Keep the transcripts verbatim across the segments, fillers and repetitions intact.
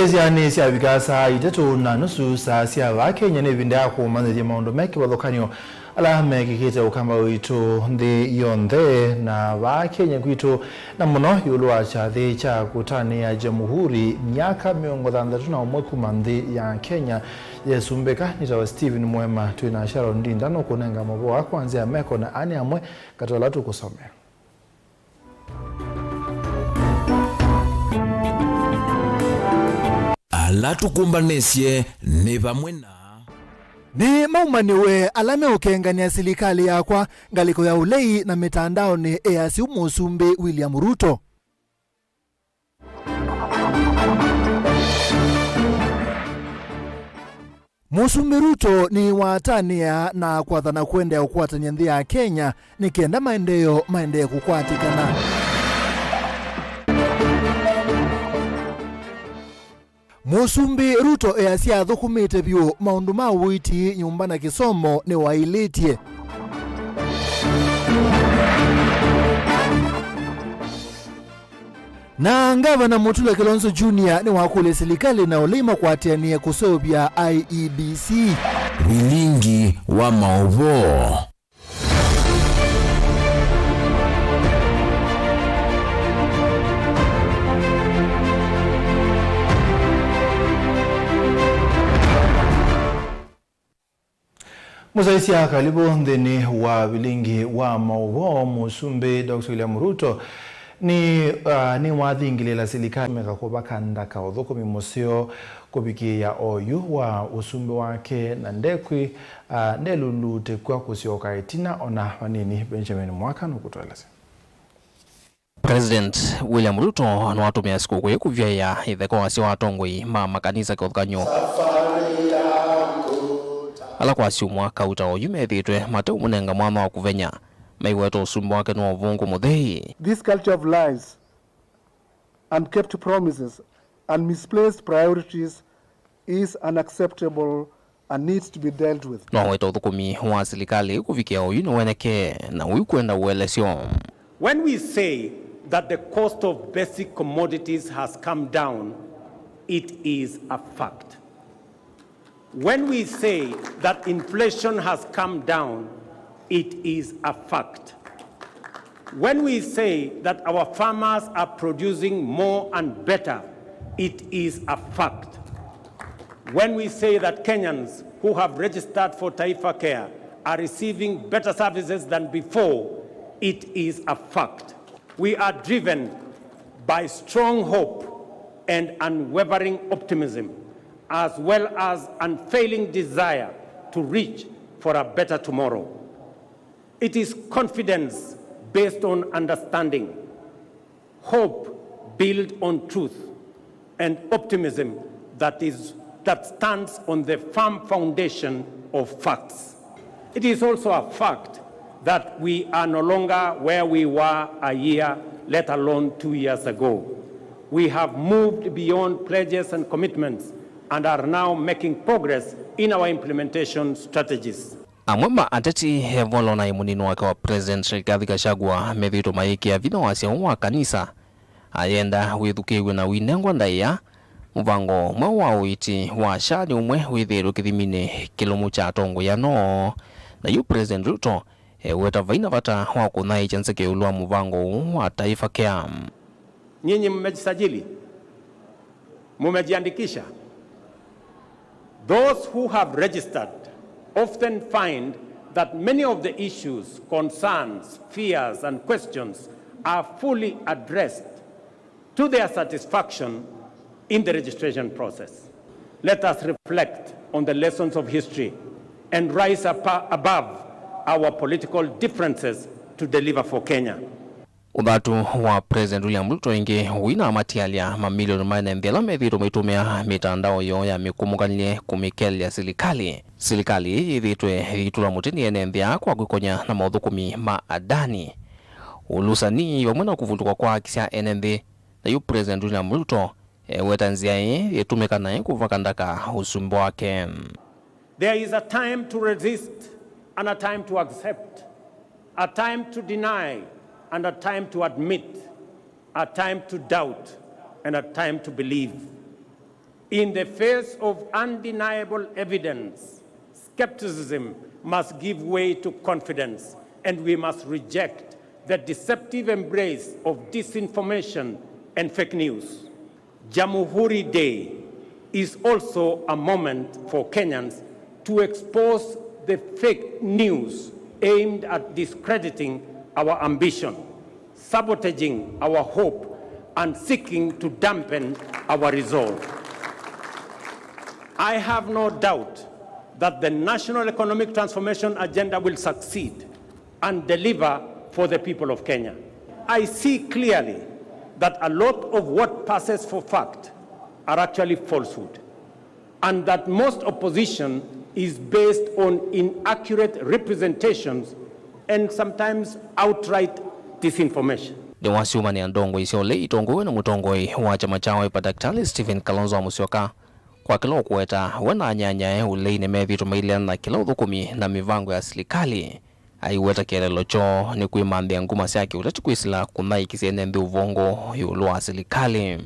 Syaanĩ syavika saa itatũ na nusu, saa sya vaa Kenya, nĩ ĩvinda ya kũmanyĩthya maũndũ me kĩvathũkany'o ala mekĩkĩte ũkamba witũ nthĩ yonthe. Na vaa Kenya kwitũ, na mũno ĩũlũ wa kyathĩ kya kũtanĩa Jamhuri, myaka mĩongo thanthatũ na ũmwe kuma nthĩ ya Kenya yesumbĩka. Nĩtawa Stephen Mwema, twĩ na Sharon Ndinda nũkũnenga mavũa kwa nzĩa meko na anĩ amwe katĩ ala tũkũsomea. Ala tũkũmbanĩsye nĩ vamwe na. Nĩ maumanĩwe ala meũkenganĩa silikalĩ yakwa ngalĩko ya ũlei na mĩtandaonĩ, easya ũu Mũsumbĩ William Ruto. Mũsumbĩ Ruto nĩwatanĩa na kwathana kũendeea ũkwatany'a nthĩ ya Kenya nĩ kenda maendeeo maendee kũkwatĩkana. Mũsumbĩ Ruto easya athũkũmĩte vyũ maũndũ ma ũiiti, nyũmba na kĩsomo nĩwaĩlĩtye. Na Ngavana Mutula Kilonzo Junior nĩwakũlya silikalĩ na ũlei makwatĩanĩe kũseũvya I E B C. Vilingi wa maũvoo. Mũsyaĩĩsya, kalĩvũ nthĩnĩ wa vilingi wa maũvoo. Mũsumbĩ Doctor William Ruto nĩ, ah, nĩwathingĩlĩĩla silikalĩ meka kũvaka ndaka ũthũkũmi mũseo kũvikĩĩa oyu wa ũsumbĩ wake, na ndekwĩ, ah, ndelulutĩkw'a kũsyoka ĩtina ona vanini. Benjamin Mwaka nũkũtũelesya. President William Ruto nĩwatũmĩa sikũkũ ĩĩ kũvyaĩa ĩtheka wasya wa atongoi ma makanisa kĩvathũkany'o, ala kwa syumwa kauta oyu methĩĩtwe mateũmũnenga mwanya wa kũvenya, maiweta ũsumbĩ wake nĩ wa ũvũngũ mũthei. This culture of lies, unkept promises, and misplaced priorities is unacceptable and needs to be dealt with. Noweta ũthũkũmi wa silikalĩ kũvikĩa oyu nĩwenekee, na ũyu kwenda ũelesyo. When we say that the cost of basic commodities has come down, it is a fact. When we say that inflation has come down, it is a fact. When we say that our farmers are producing more and better, it is a fact. When we say that Kenyans who have registered for Taifa Care are receiving better services than before, it is a fact. We are driven by strong hope and unwavering optimism, as well as unfailing desire to reach for a better tomorrow. It is confidence based on understanding, hope built on truth, and optimism that is, that stands on the firm foundation of facts. It is also a fact that we are no longer where we were a year, let alone two years ago. We have moved beyond pledges and commitments and are now making progress in our implementation strategies. Amwe ma ateti, Evolo na mũnini wake wa President Rigathi Gachagua methĩĩtwe mayĩkĩa vinya wasya ũũ wa kanisa, ayenda wĩthukĩĩw'e na ũinengwa ndaĩa. Mũvango mweũ wa ũiiti wa SHA nĩ ũmwe wĩthĩĩtwe kĩthiminĩ kĩlũmu kya atongoi anoo, na yu President Ruto eweta vaina vata wa kũthaĩkya nzeke ĩũlũ wa mũvango ũũ wa Taifa Care. Nyinyi mmejisajili? Mumejiandikisha? Those who have registered often find that many of the issues, concerns, fears, and questions are fully addressed to their satisfaction in the registration process. Let us reflect on the lessons of history and rise apa-, above our political differences to deliver for Kenya. Ũthatu wa President William Ruto ĩngĩ ũinamatialya mamilioni ma ene nthĩ ala methĩĩtwe maitũmĩa mĩtandao yoo ya mĩkũmũkanĩlye kũmĩkelelya silikalĩ. Silikalĩ ĩĩ yĩthĩĩtwe yĩitũla mũtĩ nĩ ene nthĩ aa kwa kwĩkonya na maũthũkũmi ma Adani. Ũlũsani vamwe na kũvulũkwa kwa haki sya ene nthĩ, na yu President William Ruto eweta nzĩa ĩĩ yĩtũmĩka naĩ kũvaka ndaka ũsumbĩ wake. There is a time to resist and a time to accept, a time to deny and a time to admit, a time to doubt and a time to believe. In the face of undeniable evidence, skepticism must give way to confidence, and we must reject the deceptive embrace of disinformation and fake news. Jamhuri Day is also a moment for Kenyans to expose the fake news aimed at discrediting our ambition, sabotaging our hope, and seeking to dampen our resolve. I have no doubt that the National Economic Transformation Agenda will succeed and deliver for the people of Kenya. I see clearly that a lot of what passes for fact are actually falsehood, and that most opposition is based on inaccurate representations and sometimes outright disinformation. Nĩwasyũmanĩa ndongoi sya ũlei itongoew'e na mũtongoi wa kyama kya Wiper, Daktari Stephen Kalonzo Musyoka, kwa kĩla ũkũweta we na anyanyae ũlei nĩmethĩĩtwe maileana na kĩla ũthũkũmi na mĩvango ya silikalĩ. Aiweta kĩeleelo kyoo nĩ kwĩmanthĩa nguma sya kĩũteti kwĩsĩla kũthaĩkĩsya ene nthĩ ũvũngũ ĩũlũ wa silikalĩ.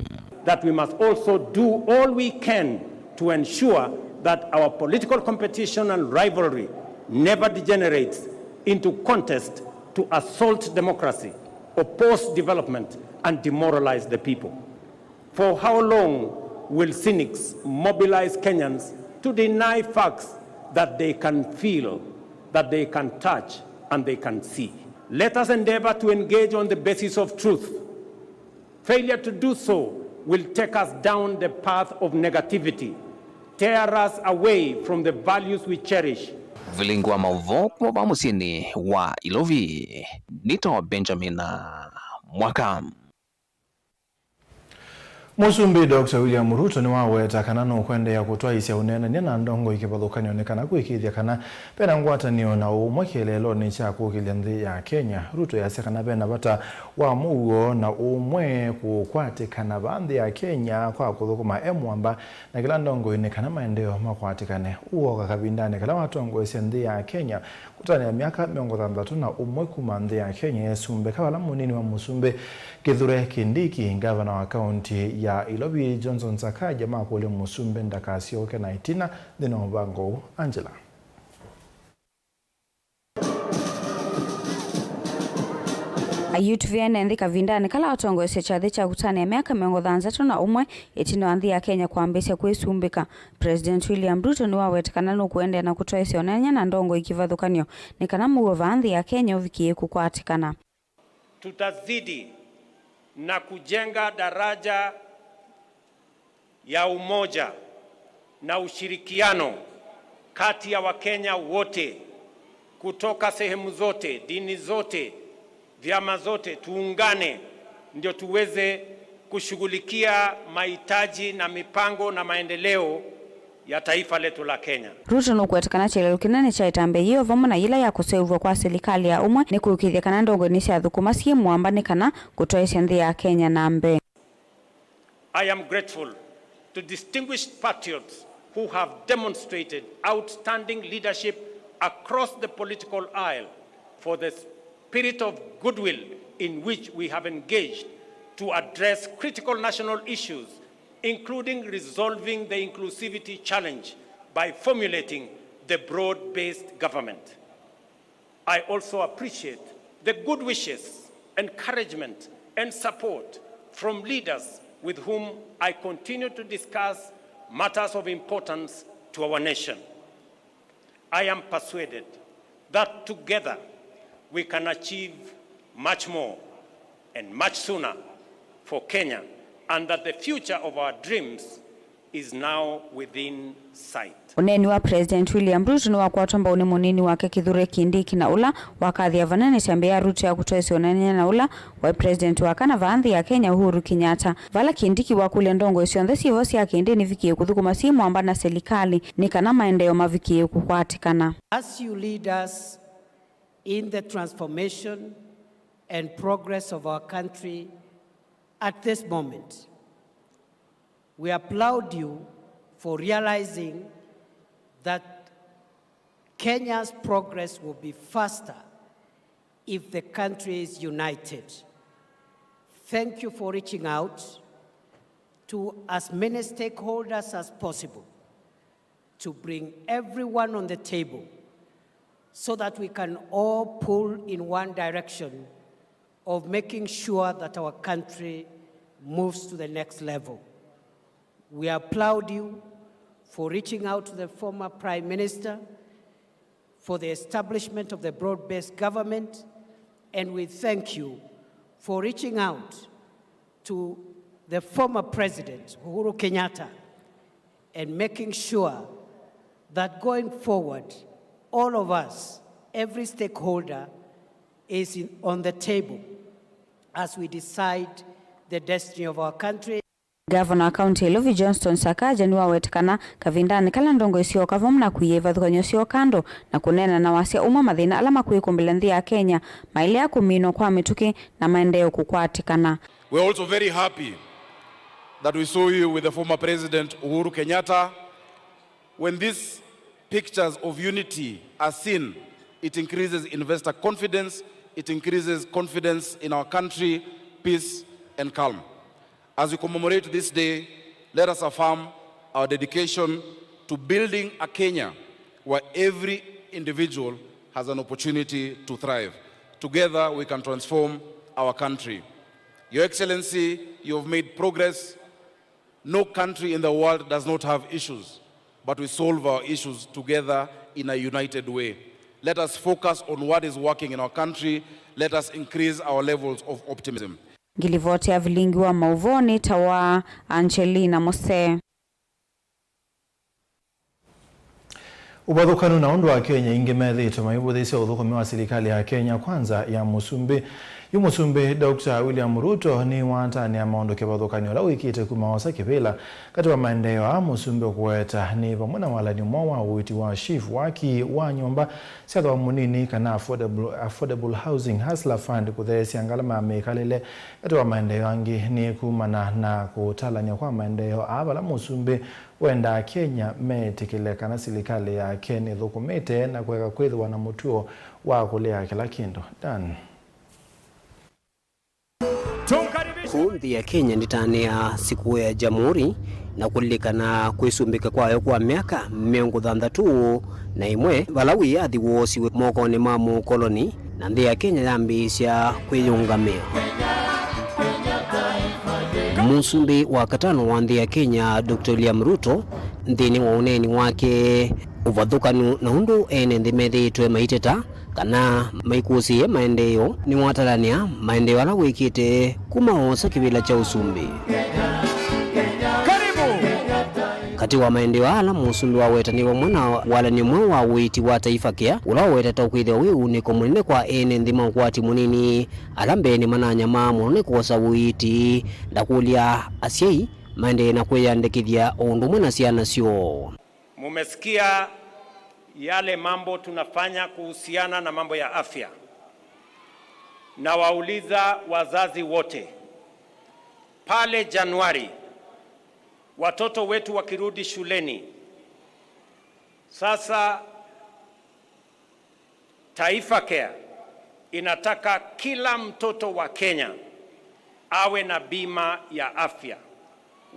That we must also do all we can to ensure that our political competition and rivalry never degenerates into contest to assault democracy, oppose development, and demoralize the people. For how long will cynics mobilize Kenyans to deny facts that they can feel, that they can touch, and they can see? Let us endeavor to engage on the basis of truth. Failure to do so will take us down the path of negativity, tear us away from the values we cherish. Vilingi wa maũvoo kuma va mũsyĩnĩ wa Ilovi, nĩtawa Benjamin Mwaka. Mũsumbĩ Doctor William Ruto nĩwaweta kana nũkwendeea kũtwaĩĩsya ũneenany'a na ndongoi kĩvathũkany'o nĩ kana kũĩkĩĩthya kana vena ngwatanĩo na ũũmwe kĩeleelonĩ kya kũkĩlya nthĩ ya Kenya. Ruto easya kana vena vata wa mũuo na ũũmwe kũkwatĩkana vaa nthĩ ya Kenya kwa kũthũkũma e mũamba na kĩla ndongoi nĩ kana maendeeo makwatĩkane. Ũũ wooka kavindanĩ kala watongoesya nthĩ ya Kenya kũtanĩa myaka mĩongo thanthatũ na ũmwe kuma nthĩ ya Kenya ĩsumbĩka, vala mũnini wa mũsumbĩ Kithure Kindiki, ngavana wa kaunti ya Ilovi Johnson Sakaja makũlya mũsumbĩ ndakasyoke na ĩtina nthĩnĩ wa mũvango ũũ. Angela. Ayutuvĩa ene nthĩ kavindanĩ kala watongoesya kyathĩ kya kũtanĩa myaka mĩongo thanthatũ na ũmwe ĩtina wa nthĩ ya Kenya kwambĩĩsya kwĩsumbĩka. President William Ruto nĩwaweta kana nũkũendeea na kũtwaĩĩsya ũneenany'a na ndongoi kĩvathũkany'o nĩ kana mũuo vaa nthĩ ya Kenya ũvikĩe kũkwatĩkana. Tutazidi na kujenga daraja ya umoja na ushirikiano kati ya Wakenya wote kutoka sehemu zote, dini zote, vyama zote, tuungane ndio tuweze kushughulikia mahitaji na mipango na maendeleo ya taifa letu la Kenya. Ruto nũkweta kana kyeleelo kĩnene kya ĩtambya yĩĩ o vamwe na yĩla ya kũseũvw'a kwa silikalĩ ya ũmwe nĩ kũĩkĩĩthya kana ndongoi nĩsyathũkũma syĩ mũamba nĩ kana kũtwaĩĩsya nthĩ ya Kenya na mbee. I am grateful to distinguished patriots who have demonstrated outstanding leadership across the political aisle for the spirit of goodwill in which we have engaged to address critical national issues, including resolving the inclusivity challenge by formulating the broad-based government. I also appreciate the good wishes, encouragement, and support from leaders with whom I continue to discuss matters of importance to our nation. I am persuaded that together we can achieve much more and much sooner for Kenya, and that the future of our dreams is now within sight. Ũneeni wa President William Ruto nĩwakwatwa mbau nĩ mũnini wake Kithure Kindiki, na ũla wakathĩa vanene kyambĩa ya Ruto ya kũtwaĩĩsya ũneenany'a na ũla waĩ president wa kana vaa nthĩ ya Kenya, Uhuru Kenyatta, vala Kindiki wakũlya ndongoi syonthe syĩvo sya kĩndĩni ivikĩe kũthũkũma syĩ mũamba na silikalĩ nĩ kana maendeeo mavikĩe kũkwatĩkana. As you lead us in the transformation and progress of our country at this moment, we applaud you for realizing that Kenya's progress will be faster if the country is united. Thank you for reaching out to as many stakeholders as possible to bring everyone on the table so that we can all pull in one direction of making sure that our country moves to the next level. We applaud you for reaching out to the former Prime Minister for the establishment of the broad-based government, and we thank you for reaching out to the former President, Uhuru Kenyatta, and making sure that going forward, all of us, every stakeholder, is in, on the table as we decide the destiny of our country. Ngavana wa kaunti ya Ilovi Johnston Sakaja nĩwaweta kana kavindanĩ kala ndongoi syooka vamwe na kũia ivathũkany'o syoo kando na kũneena na wasya ũmwe mathĩna ala makwĩkũmbĩla nthĩ ya Kenya maĩlĩaa kũminwa kwa mĩtũkĩ na maendeeo kũkwatĩkana. We're also very happy that we saw you with the former President Uhuru Kenyatta. When these pictures of unity are seen, it increases investor confidence, it increases confidence in our country, peace and calm. As we commemorate this day, let us affirm our dedication to building a Kenya where every individual has an opportunity to thrive. Together, we can transform our country. Your Excellency, you have made progress. No country in the world does not have issues, but we solve our issues together in a united way. Let us focus on what is working in our country. Let us increase our levels of optimism. Ngilivoti ya vilingi wa mauvoo nĩ ta wa Angelina Mose. Ũvathũkanu na ũndũ Akenya aingĩ methĩĩtwe maivũthĩsya ũthũkũmi wa silikalĩ ya Kenya Kwanza ya Mũsumbĩ. Yu Mũsumbĩ Doctor William Ruto nĩwatanĩa maũndũ kĩvathũkany'o ũla wĩkĩte kuma oosa kĩvĩla. Katĩ wa maendeeo aa Mũsumbĩ ũkũweta nĩ vamwe na walany'o mwaũ wa ũiiti wa SHIF, waki wa nyũmba sya thooa mũnini kana affordable, affordable housing, Hustler Fund, kũtheesya ngalama ya mĩkalĩle. Katĩ wa maendeeo angĩ nĩ kumana na kũtalany'a kwa maendeeo aa vala Mũsumbĩ wendaa Akenya metĩkĩle kana silikalĩ yake nĩthũkũmĩte na kũeka kwĩthĩwa na mũtuo wa kũlea kĩla kĩndũ. Dan. Kũu nthĩ ya Kenya nĩtanĩaa sikũũ ya Jamhuri na kũlilikana kwĩsumbĩka kwayo kwa myaka mĩongo thanthatũ na ĩmwe, vala wĩyathi woosiwe mokonĩ ma mũkoloni na nthĩ ya Kenya yambĩĩsya kwĩyũngamĩa. Mũsumbĩ wa katano wa nthĩ ya Kenya, Doctor William Ruto, nthĩnĩ wa ũneeni wake, ũvathũkanu na ũndũ ene nthĩ methĩĩtwe maiteta kana maikũsĩĩe maendeeo, nĩwatalany'a maendeeo ala wĩkĩte kuma oosa kĩvĩla kya ũsumbĩ. Katĩ wa maendeeo ala mũsumbĩ waweta nĩ vamwe na walany'o mweũ wa ũiiti wa Taifa Care, ũla wawetetwe kwĩthĩwa wĩ ũunĩko mũnene kwa ene nthĩ ma ũkwati mũnini, ala mbeenĩ mananyamaa mũno nĩ kwosa ũiiti. Ndakũlya asyai maendee na kwĩyandĩkĩthya o ũndũ ũmwe na syana syoo. Mumesikia yale mambo tunafanya kuhusiana na mambo ya afya. Nawauliza wazazi wote, pale Januari, watoto wetu wakirudi shuleni, sasa Taifa Care inataka kila mtoto wa Kenya awe na bima ya afya.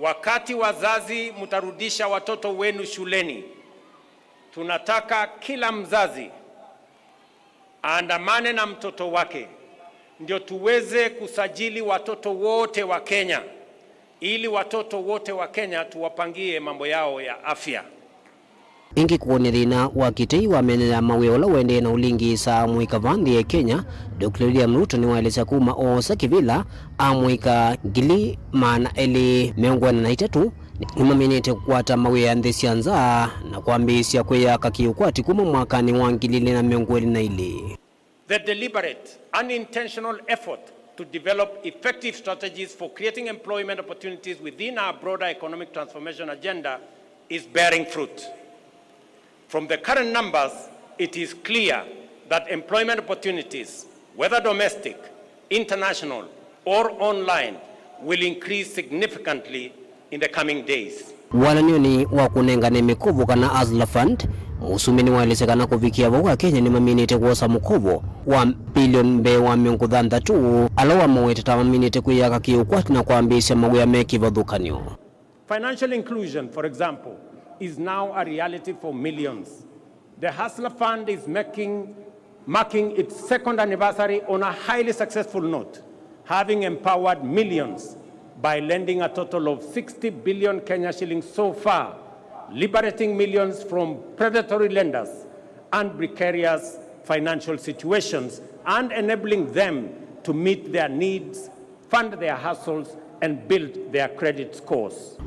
Wakati wazazi mtarudisha watoto wenu shuleni, tunataka kila mzazi aandamane na mtoto wake, ndio tuweze kusajili watoto wote wa Kenya, ili watoto wote wa Kenya tuwapangie mambo yao ya afya. Ĩngĩ kũonĩa thĩna wa kĩtei wa mĩanya ya mawĩa ũla ũendee na ũlingĩĩsaa amũika vaa nthĩ ya Kenya, Doctor William Ruto nĩwaelesya kuma oosa kĩvĩla, amũika ngili maana elĩ mĩongo ĩna na itatũ nĩmaminĩte kũkwata mawĩa nthĩ sya nza na kwambĩĩsya kwĩyaka kĩũkwati kuma mwakanĩ wa ngili ilĩ na mĩongo ĩlĩ na ilĩ. The deliberate, unintentional effort to develop effective strategies for creating employment opportunities within our broader economic transformation agenda is bearing fruit. From the current numbers, it is clear that employment opportunities, whether domestic, international, or online, will increase significantly in the coming days. Walany'onĩ wa kũnengane mĩkovo kana Hustler Fund, Ũsumbĩ nĩwaelesya kana kũvikĩa vau, Akenya nĩmaminĩte kwosa mũkovo wa bilioni mbee wa mĩongo thanthatũ, ala wamaweta ta maminĩte kwĩyaka kĩ-ũkwati na kwambĩĩsya mawĩa me kĩvathũkany'o. Financial inclusion, for example, is now a reality for millions. The Hustler Fund is making, marking its second anniversary on a highly successful note, having empowered millions by lending a total of sixty billion Kenya shillings so far, liberating millions from predatory lenders and precarious financial situations and enabling them to meet their needs, fund their hustles, and build their credit scores.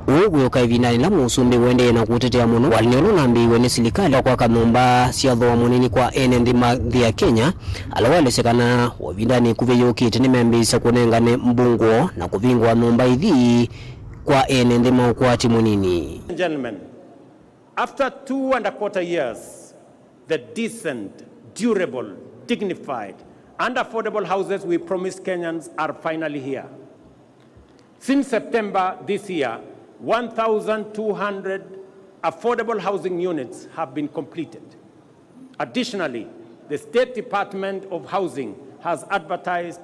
Ũũ wĩũka ĩvindanĩ ĩla mũsumbĩ ũendee na kũtetea mũno walany'o ũla ũnambĩĩiwe nĩ silikalĩ wa kwaka nyũmba sya thooa mũnini kwa ene nthĩ ma nthĩ ya Kenya, ala waelesya kana o ĩvindanĩ ĩkuvĩ yũkĩte nĩmembĩĩsya kũnengane mbungũo na kũvingũa nyũmba ithi kwa ene nthĩ ma ũkwati mũnini. Gentlemen, after two and a quarter years, the decent, durable, dignified, and affordable houses we promised Kenyans are finally here. Since September this year, one thousand two hundred affordable housing units have been completed. Additionally, the State Department of Housing has advertised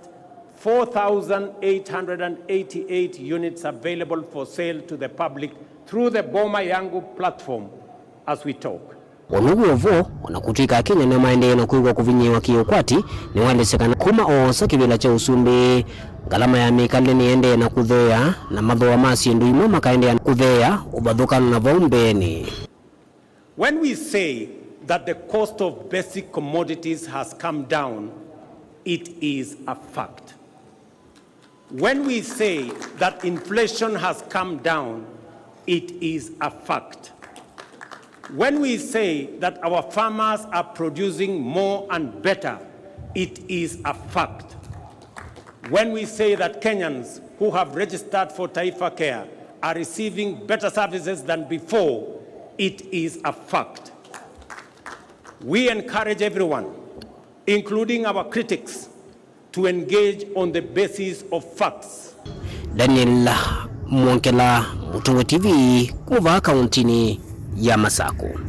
four thousand eight hundred and eighty-eight units available for sale to the public through the Boma Yangu platform as we talk. Ũndũ wĩ o vo, o na kũtw'ĩka Akenya nĩmaendee na kwĩw'a kũvinyĩĩwa kĩ-ũkwati, nĩwaelesya kana kuma oosa kĩvĩla kya ũsumbĩ, ngalama ya mĩkalĩle nĩendee na kũtheea, na mathooa ma syĩndũ imwe makaendeea kũtheea ũvathũkano na vau mbeenĩ. When we say that the cost of basic commodities has come down, it is a fact. When we say that inflation has come down, it is a fact. When we say that our farmers are producing more and better, it is a fact. When we say that Kenyans who have registered for Taifa Care are receiving better services than before, it is a fact. We encourage everyone, including our critics, to engage on the basis of facts. Daniel Mwongela, Mũtũngũ T V, kuma vaa kauntinĩ ya Masakũ.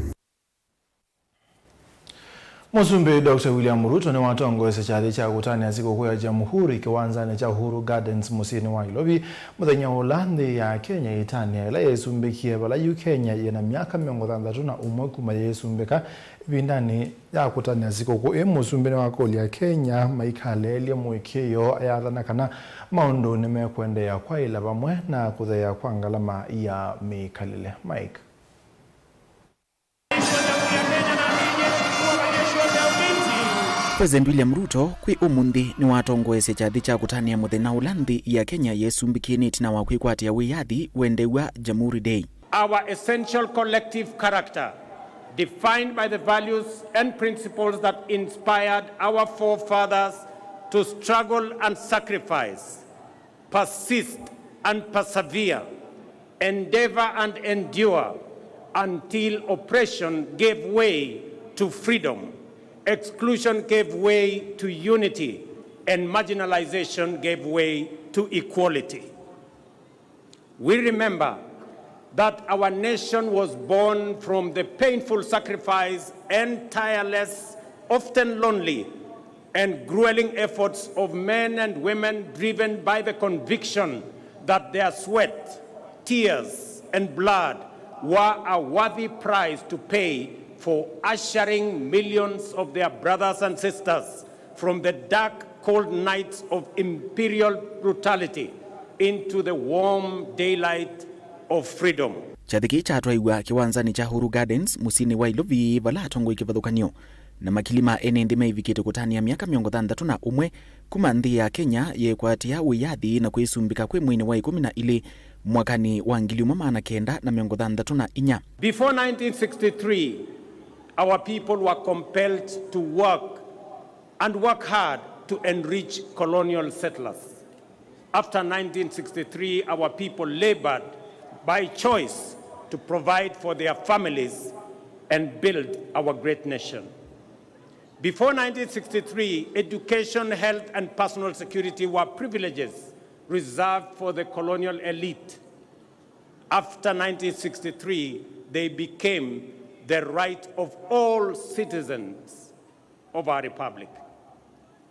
Mũsumbĩ Doctor William Ruto nĩwatongoesye kyathĩ kya kũtanĩa sikũkũ ya Jamhuri kĩwanzanĩ kya Uhuru Gardens mũsyĩnĩ wa Nairobi mũthenya ũla nthĩ ya Kenya ĩtanĩa ĩla yesumbĩkie, vala yu Kenya yĩna myaka mĩongo thanthatũ na ũmwe kuma yesumbĩka. Ĩvindanĩ ya kũtanĩa sikũkũ ĩĩ, mũsumbĩ nĩwakũlya Akenya maikaleelye mũĩkĩĩo, ayathana kana maũndũ nĩmekũendeea kwaĩla vamwe na kũtheea kwa ngalama ya mĩkalĩle. Mike. President William Ruto kwĩ ũmũnthĩ nĩwatongoesye kyathĩ kya kũtanĩa mũthenya ũla nthĩ ya Kenya yesumbĩkie nĩ ĩtina wa kwĩkwatĩa wĩyathi wendeew'a Jamhuri Day. Our essential collective character, defined by the values and principles that inspired our forefathers to struggle and sacrifice, persist and persevere, endeavor and endure, until oppression gave way to freedom, exclusion gave way to unity, and marginalization gave way to equality. We remember that our nation was born from the painful sacrifice and tireless, often lonely, and grueling efforts of men and women driven by the conviction that their sweat, tears, and blood were a worthy price to pay for ushering millions of their brothers and sisters from the dark, cold nights of imperial brutality into the warm daylight of freedom. Kyathĩ kĩĩ kyatwaiwa kĩwanzanĩ kya Uhuru Gardens mũsyĩnĩ wa Nairobi, vala atongoi kĩvathũkany'o na makili ma ene nthĩ maivikĩte kũtanĩa myaka mĩongo thanthatũ na ũmwe kuma nthĩ ya Kenya yeekwatĩa wĩyathi na kwĩsumbĩka kwĩ mweinĩ wa ĩkũmi na ilĩ mwakanĩ wa ngili ĩmwe maana kenda na mĩongo thanthatũ na inya. Before nineteen sixty-three, our people were compelled to work and work hard to enrich colonial settlers. After nineteen sixty-three, our people labored by choice to provide for their families and build our great nation. Before nineteen sixty-three, education, health, and personal security were privileges reserved for the colonial elite. After nineteen sixty-three, they became the right of all citizens of our republic.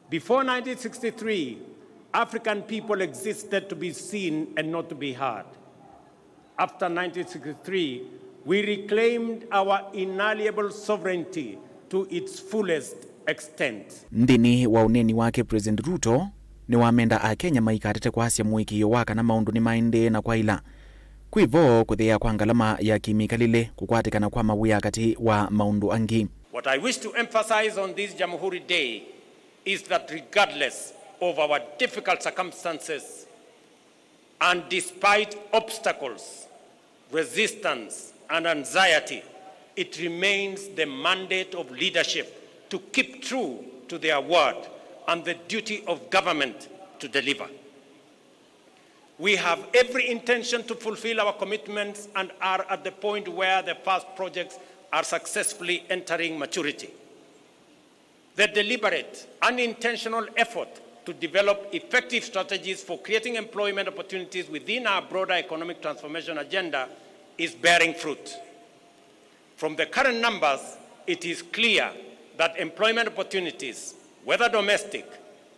Before nineteen sixty-three, African people existed to be seen and not to be heard. After nineteen sixty-three, we reclaimed our inalienable sovereignty to its fullest extent. Nthĩnĩ wa ũneeni wake, President Ruto nĩwamenda Akenya maikatate kwasya mũĩkĩĩo wa kana maũndũ nĩmaendee na kwaĩla. Kwĩ vo kũtheea kwa ngalama ya kĩmĩkalĩle, kũkwatĩkana kwa mawĩa katĩ wa maũndũ angĩ. What I wish to emphasize on this Jamhuri Day is that regardless of our difficult circumstances and despite obstacles, resistance and anxiety, it remains the mandate of leadership to keep true to their word and the duty of government to deliver. We have every intention to fulfill our commitments and are at the point where the first projects are successfully entering maturity. The deliberate, unintentional effort to develop effective strategies for creating employment opportunities within our broader economic transformation agenda is bearing fruit. From the current numbers, it is clear that employment opportunities, whether domestic,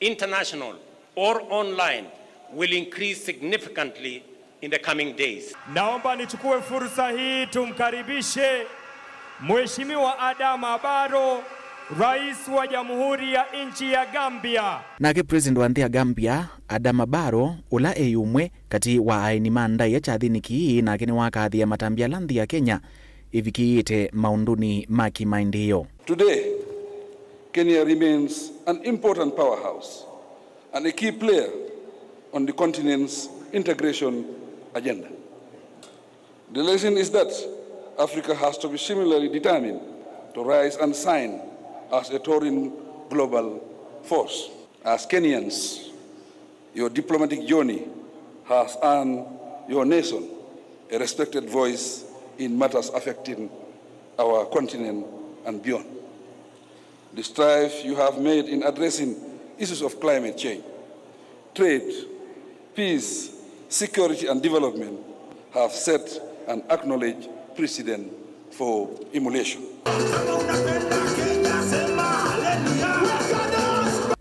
international, or online, will increase significantly in the coming days. Naomba nichukue fursa hii tumkaribishe Mheshimiwa Adama Barrow, Rais wa Jamhuri ya nchi ya Gambia. Nake President wa nthĩ ya Gambia, Adama Barrow, ũla e ũmwe katĩ wa aeni ma ndaĩa kyathĩnĩ kĩĩ, nake nĩwakathĩĩa matambya ala nthĩ ya Kenya ĩvikĩĩte maũndũnĩ ma kĩmaendeeo. Today, Kenya remains an important powerhouse and a key player on the continent's integration agenda. The lesson is that Africa has to be similarly determined to rise and shine as a towering global force. As Kenyans, your diplomatic journey has earned your nation a respected voice in matters affecting our continent and beyond. The strides you have made in addressing issues of climate change, trade, peace, security, and development have set an acknowledged precedent for emulation.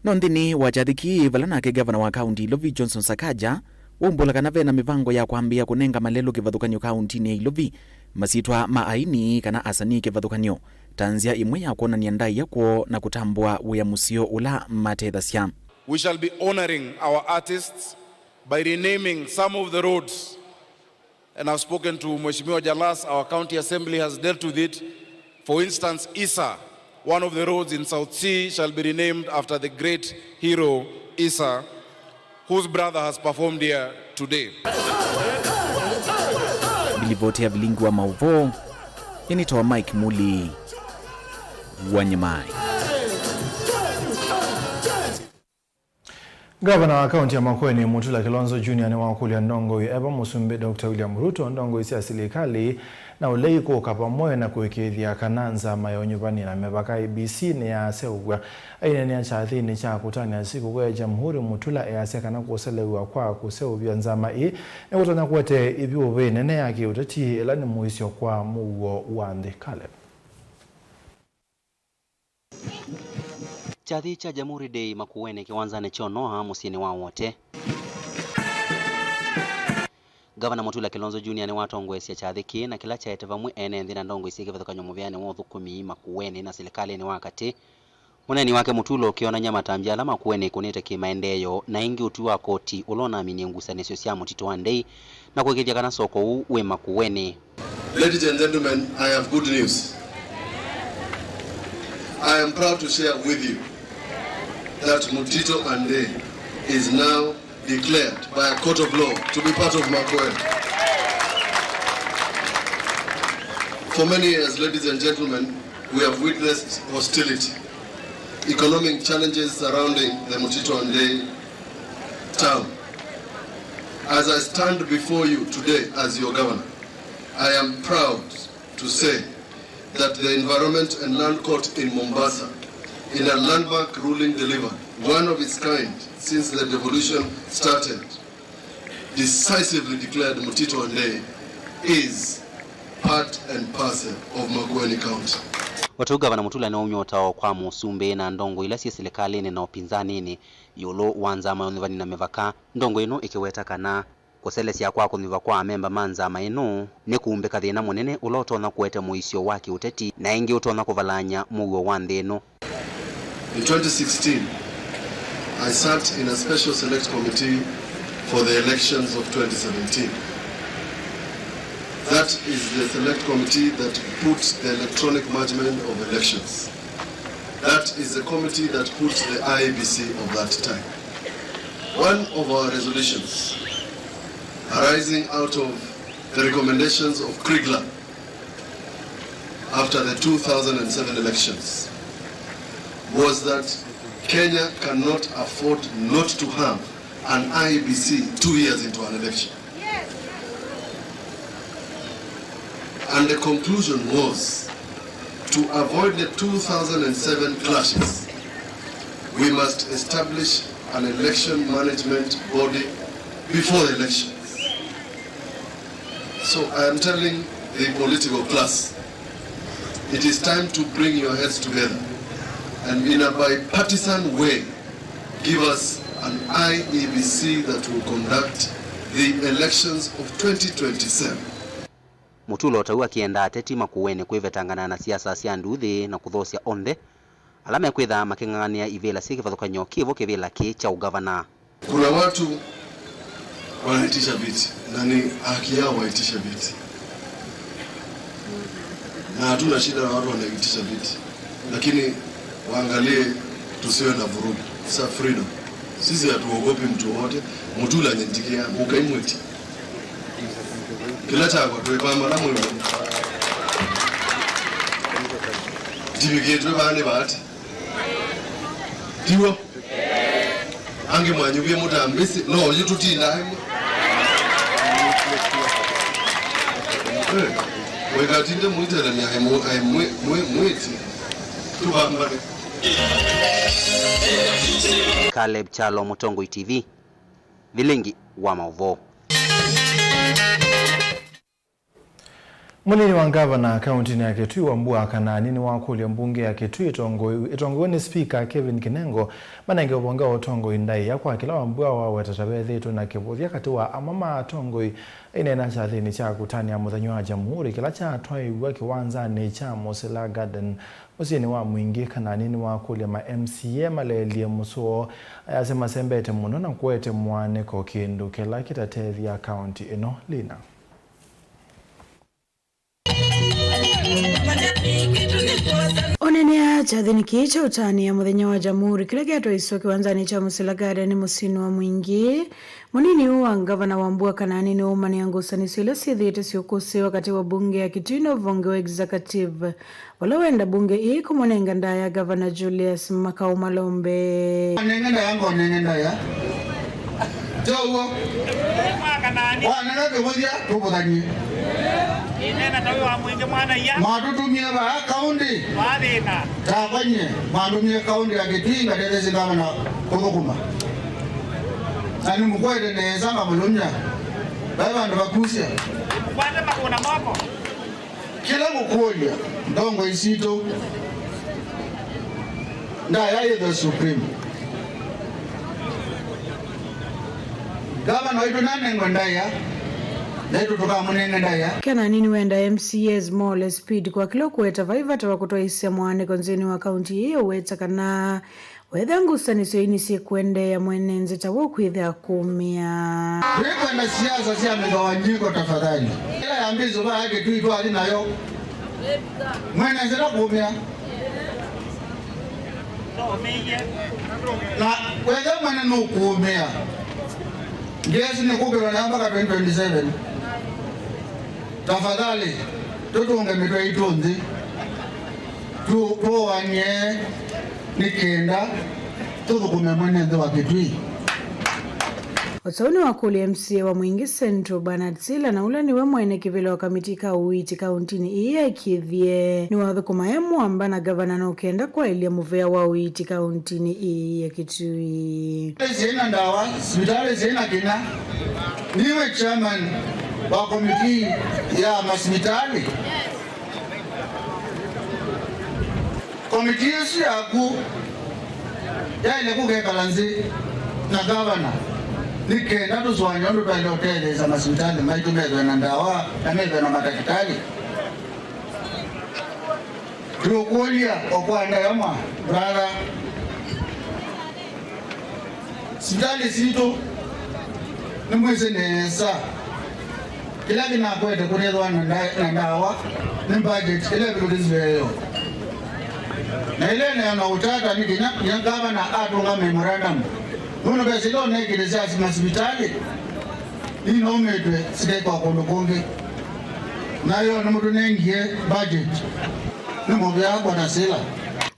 No nthĩnĩ wa kyathĩ kĩĩ, vala nake ngavana wa kaunti Ilovi Johnson Sakaja waumbũla kana ve na mĩvango ya kwambĩĩa kũnenga malelũ kĩvathũkany'o kauntinĩ ya Ilovi, masyĩtwa ma aini kana asanii kĩvathũkany'o, ta nzĩa ĩmwe ya kwonany'a ndaĩa kwoo na kũtambũa wĩa mũseo ũla matethasya. We shall be honoring our artists by renaming some of the roads. And I've spoken to Mheshimiwa Jalas, our county assembly has dealt with it. For instance, Isa, one of the roads in South C shall be renamed after the great hero Isa, whose brother has performed here today. Nĩ livoti ya vilingi wa maũvoo, nĩnĩtawa Mike Muli wa Nyamai. Ngavana wa kaunti ya Makueni, Mutula Kilonzo Junior, nĩwakũlya ndongoi eva Mũsumbĩ Doctor William Ruto ndongoi sya silikalĩ na ũlei kũka vamwe na kũĩkĩĩthya kana nzama ya ũnyuvani na mĩvaka, I E B C, nĩyaseũvw'a. Aineenea kyathĩnĩ kya kũtanĩa sikũkũ ya Jamhuri, Mutula easya kana kũselew'a kwa kũseũvya nzama ĩĩ nĩkũtonya kũete ĩvyũvĩ nene ya kĩũteti, ĩla nĩ mũisyo kwa mũuo wa nthĩ. Caleb. Kyathĩ kya Jamhuri Day Makueni kĩwanzanĩ kya Noa mũsyĩnĩ wa Wote. Ngavana Mutula Kilonzo Junior nĩwatongoesye kyathĩ kĩĩ na kĩla kyaete vamwe ene nthĩ na ndongoi syĩ kĩvathũkany'o mũvĩanĩ wa ũthũkũmi Makueni na silikalĩnĩ wa katĩ. Ũneeni wake Mutula ũkĩonany'a matambya ala Makueni ĩkũnĩte kĩmaendeeo, na ĩngĩ ũtwi wa koti ũla ũnaminie ngusanĩsyo sya mũtitũ wa ndei na kũĩkĩĩthya kana soko ũu wĩ Makueni. Ladies and gentlemen, I have good news. I am proud to share with you that Mutito and Ndei is now declared by a court of law to be part of Makueni. For many years, ladies and gentlemen, we have witnessed hostility, economic challenges surrounding the Mutito and Ndei town. As I stand before you today as your governor, I am proud to say that the Environment and Land Court in Mombasa, in a landmark ruling, delivered one of its kind since the devolution started, decisively declared Mutito and Ndei is part and parcel of Makueni County. O ta ũu Gavana Mutula nĩwaumya ũtao kwa mũsumbĩ na ndongo ila syĩ silikalĩnĩ na ũpinzanĩnĩ ĩũlũ wa nzama ya ũnyuvani na mĩvaka. Ndongo ĩno ĩkĩweta kana kũselesya kwa kũnyuva kwa amemba ma nzama ĩno nĩ kuumbĩka thĩna mũnene ũla ũtonya kũete mũisyo wa kĩũteti na ĩngĩ ũtonya kũvalany'a mũuo wa nthĩ ĩno. In twenty sixteen, I sat in a special select committee for the elections of twenty seventeen. That is the select committee that put the electronic management of elections. That is the committee that put the I E B C of that time. One of our resolutions arising out of the recommendations of Kriegler after the two thousand and seven elections was that Kenya cannot afford not to have an I E B C two years into an election. And the conclusion was, to avoid the two thousand and seven clashes, we must establish an election management body before the elections. So I am telling the political class, it is time to bring your heads together and in a bipartisan way give us an I E B C that will conduct the elections of twenty twenty-seven. Mutula o ta ũu akĩenda ateti Makueni kwĩvetangana na siasa sya nduuthĩ na kũthoosya onthe ala mekwĩtha makĩng'ang'anĩa ivĩla syĩ kĩvathũkany'o kĩvo kĩvĩla kĩĩ kya ũgavana. Kuna watu wanaitisha viti na ni haki yao waitishe viti, na hatuna shida na watu wanaitisha viti, lakini waangalie tusiwe na vurugu. It's a freedom. Sisi hatuogopi mtu wowote. Mutula nyentikia mukaimweti kila chakwa twepamba na mwĩvo tivikĩtwe vaa nĩ vaati tiwo. Angĩ mwanyuvie mũtambĩsĩ no yu tũtindaa ĩmwe. Eh, mũikatinde mũitelania aĩ mwĩti tũvambane. Caleb Kyalo, Mũtongoi T V, vilingi wa maũvoo. Mũnini wa ngavana kaũntĩnĩ ya Kitui, Wambua Kanani, nĩwakũlya mbunge ya Kitui ĩtongoi-, ĩtongoiwe nĩ Spika Kevin Kinengo manenge ũvonge wa ũtongoi ndaĩa kwa kĩla Wambua waweta ta vethĩĩtwe na kĩvũthya katĩ wa amwe ma atongoi. Aineena kyathĩnĩ kya kũtanĩa mũthenya wa Jamhuri kĩla kyatwaĩw'a kĩwanzanĩ kya Musila Garden mũsyĩnĩ wa Mwingĩ, Kanani nĩwakũlya ma M C A maleelye mũsũo, ayasya masembete mũno na kũete mũanĩko, kĩndũ kĩla kĩtatethya kaũntĩ ĩno. Lina. Onenea kyathĩnĩ kĩĩ kya ũtanĩa mũthenya wa Jamhuri kĩla kyatwaĩswe kĩwanzanĩ kya Musila Garden mũsyĩnĩ wa Mwingĩ, mũnini ũũ wa ngavana Wambua Kanani nĩwaumanĩa ngusanĩsyo ila syĩthĩĩte syĩũkũsĩĩwa katĩ wa mbunge ya Kitui na ũvonge wa executive, vala wenda mbunge ĩĩ kũmũnenga ndaĩa Gavana Julius Makau Malombe. Nenge ndaĩa, ngonenge ndaĩa. Tyo w'o. Wanenga kĩvũthya, tũvũthany'e. Mwatũtumie vaa kaũntĩ. Takwa nyie, mwandũmie kaũntĩ ya Kitui ngatetheesye ngavana kũthũkũma. Na nĩmũkwete nesa ngamũlũmya. Vai vandũ vakusya. Kĩla ngũkũlya, ndongoi sitũ, ndaĩa yĩthwe supreme. Ngavana waitũ nanengwe ndaĩa, naitũ tũkamũnenge ndaĩa. Kanani nĩwenda M C As mole speed kwa kĩla ũkũweta vai vata wa kũtwaĩsya mũanĩko nthĩnĩ wa kaũntĩ ĩĩ, ũweta kana wethĩa ngusanĩsyo ii nĩsyĩkũendeea, mwene nzĩ ta we ũkwĩthĩa kũmĩa. Twĩkwenda siasa sya mĩthawanyiko tafadhali. Ĩla yambĩĩsyo vaa Kitui twathi nayo. Mwene nzĩ ta kũmĩa. Na wethĩa mwene nũkũmĩa. Ngesi nĩkũkĩlwa nayo mpaka twenty twenty-seven. Tafadhali, tũtũnge mĩtwe itũ nthĩ. Tu-, tũũanie nĩ kenda tũthũkũme mwene nthĩ wa Kitui. Ũsau nĩwakũlya M C A wa Mwingĩ Central, Bernard Sila, na ũla nĩwe mwene kĩvĩla wa kamiti ka ũiiti kaũntĩnĩ ĩĩ ya Kĩthiĩ. Nĩwathũkũma e mũamba na ngavana nũkenda kwaĩlya mũvea wa ũiiti kaũntĩnĩ ĩĩ ya Kitui. Sivitalĩ syĩna ndawa, sivitalĩ syĩna kĩnya. Niwe chairman Wa komitii ya masivitalĩ. Komitii ĩsu yaku yaĩle kũkekala nzĩ na ngavana nĩ kenda tũsũanĩe ũndũ twaĩle ũtetheesya masivitalĩ maitũ methwe na ndawa na methwe na matakĩtalĩ. Tũkũlya o kwa ndaĩa mwa brother. Sivitalĩ sitũ nĩmwĩsĩ nesa kĩla kĩnakwete kũtethwa na nda-, na ndawa nĩ budget ĩla ĩvĩtũkĩsile yo. Na ĩla ĩneena ũtata nĩ kĩnya, kĩnya ngavana atũnga memorandum. Nũndũ mbesa ila ũnekĩte sya masivitalĩ, ninaumĩtwe sikaikwa kũndũ kũngĩ. Nayo nĩmũtũnengie budget. Nĩ mũvea Bwana Sila.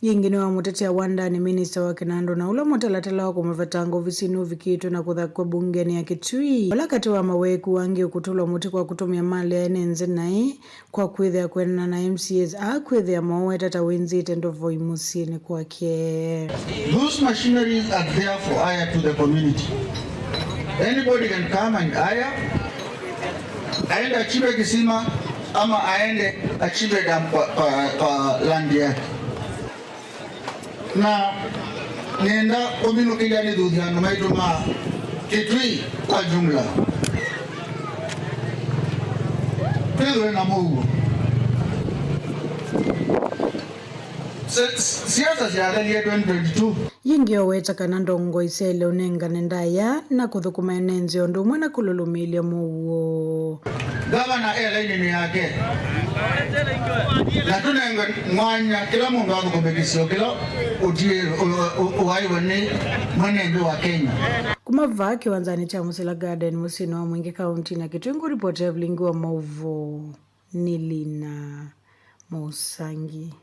Yĩngĩ nĩwe mũtetea wa ndani, minista wa kĩnandũ, na ũla mũtalatala wa kũmũvetanga ovisinĩ ũvikĩtwe na kũthakwa mbungenĩ ya Kitui, ũla katĩ wa maweku angĩ ũkũtũlwa mũtĩ kwa kũtũmĩa mali ya ene nzĩ naĩ kwa kwĩthĩa kwendana na M C As aa kwĩthĩa moweta ta wĩnzĩte ndovoi mũsyĩnĩ kwake. Those machineries are there for hire to the community. Anybody can come and hire. Aende achimbe kisima ama aende achimbe dam kwa, kwa, kwa land yake. Na nenda kũminũkĩlya nĩthuthya andũ maitũ ma Kitui kwa jumla. Twĩthwe na mũuo. Se-, s-, siasa syathalie twenty twenty-two. Yĩngĩ oweta kana ndongoi syaĩle ũnengane ndaĩa na kũthũkũma ene nzĩ ũndũ ũmwe na kũlũlũmĩĩlya mũuo. Ngavana e lainĩnĩ yake. Na tũnengwe mwanya kĩla mũndũ athũkũme kĩsio kĩla ũtiĩ-, ũ-, ũ-, ũaĩwe nĩ mwene nthĩ wa Kenya. Kuma vaa kĩwanzanĩ kya Musila Garden mũsyĩnĩ wa Mwingĩ kauntinĩ ya Kitui, ngũripoti ya vilingi wa maũvoo nĩ Lina Mũsangi.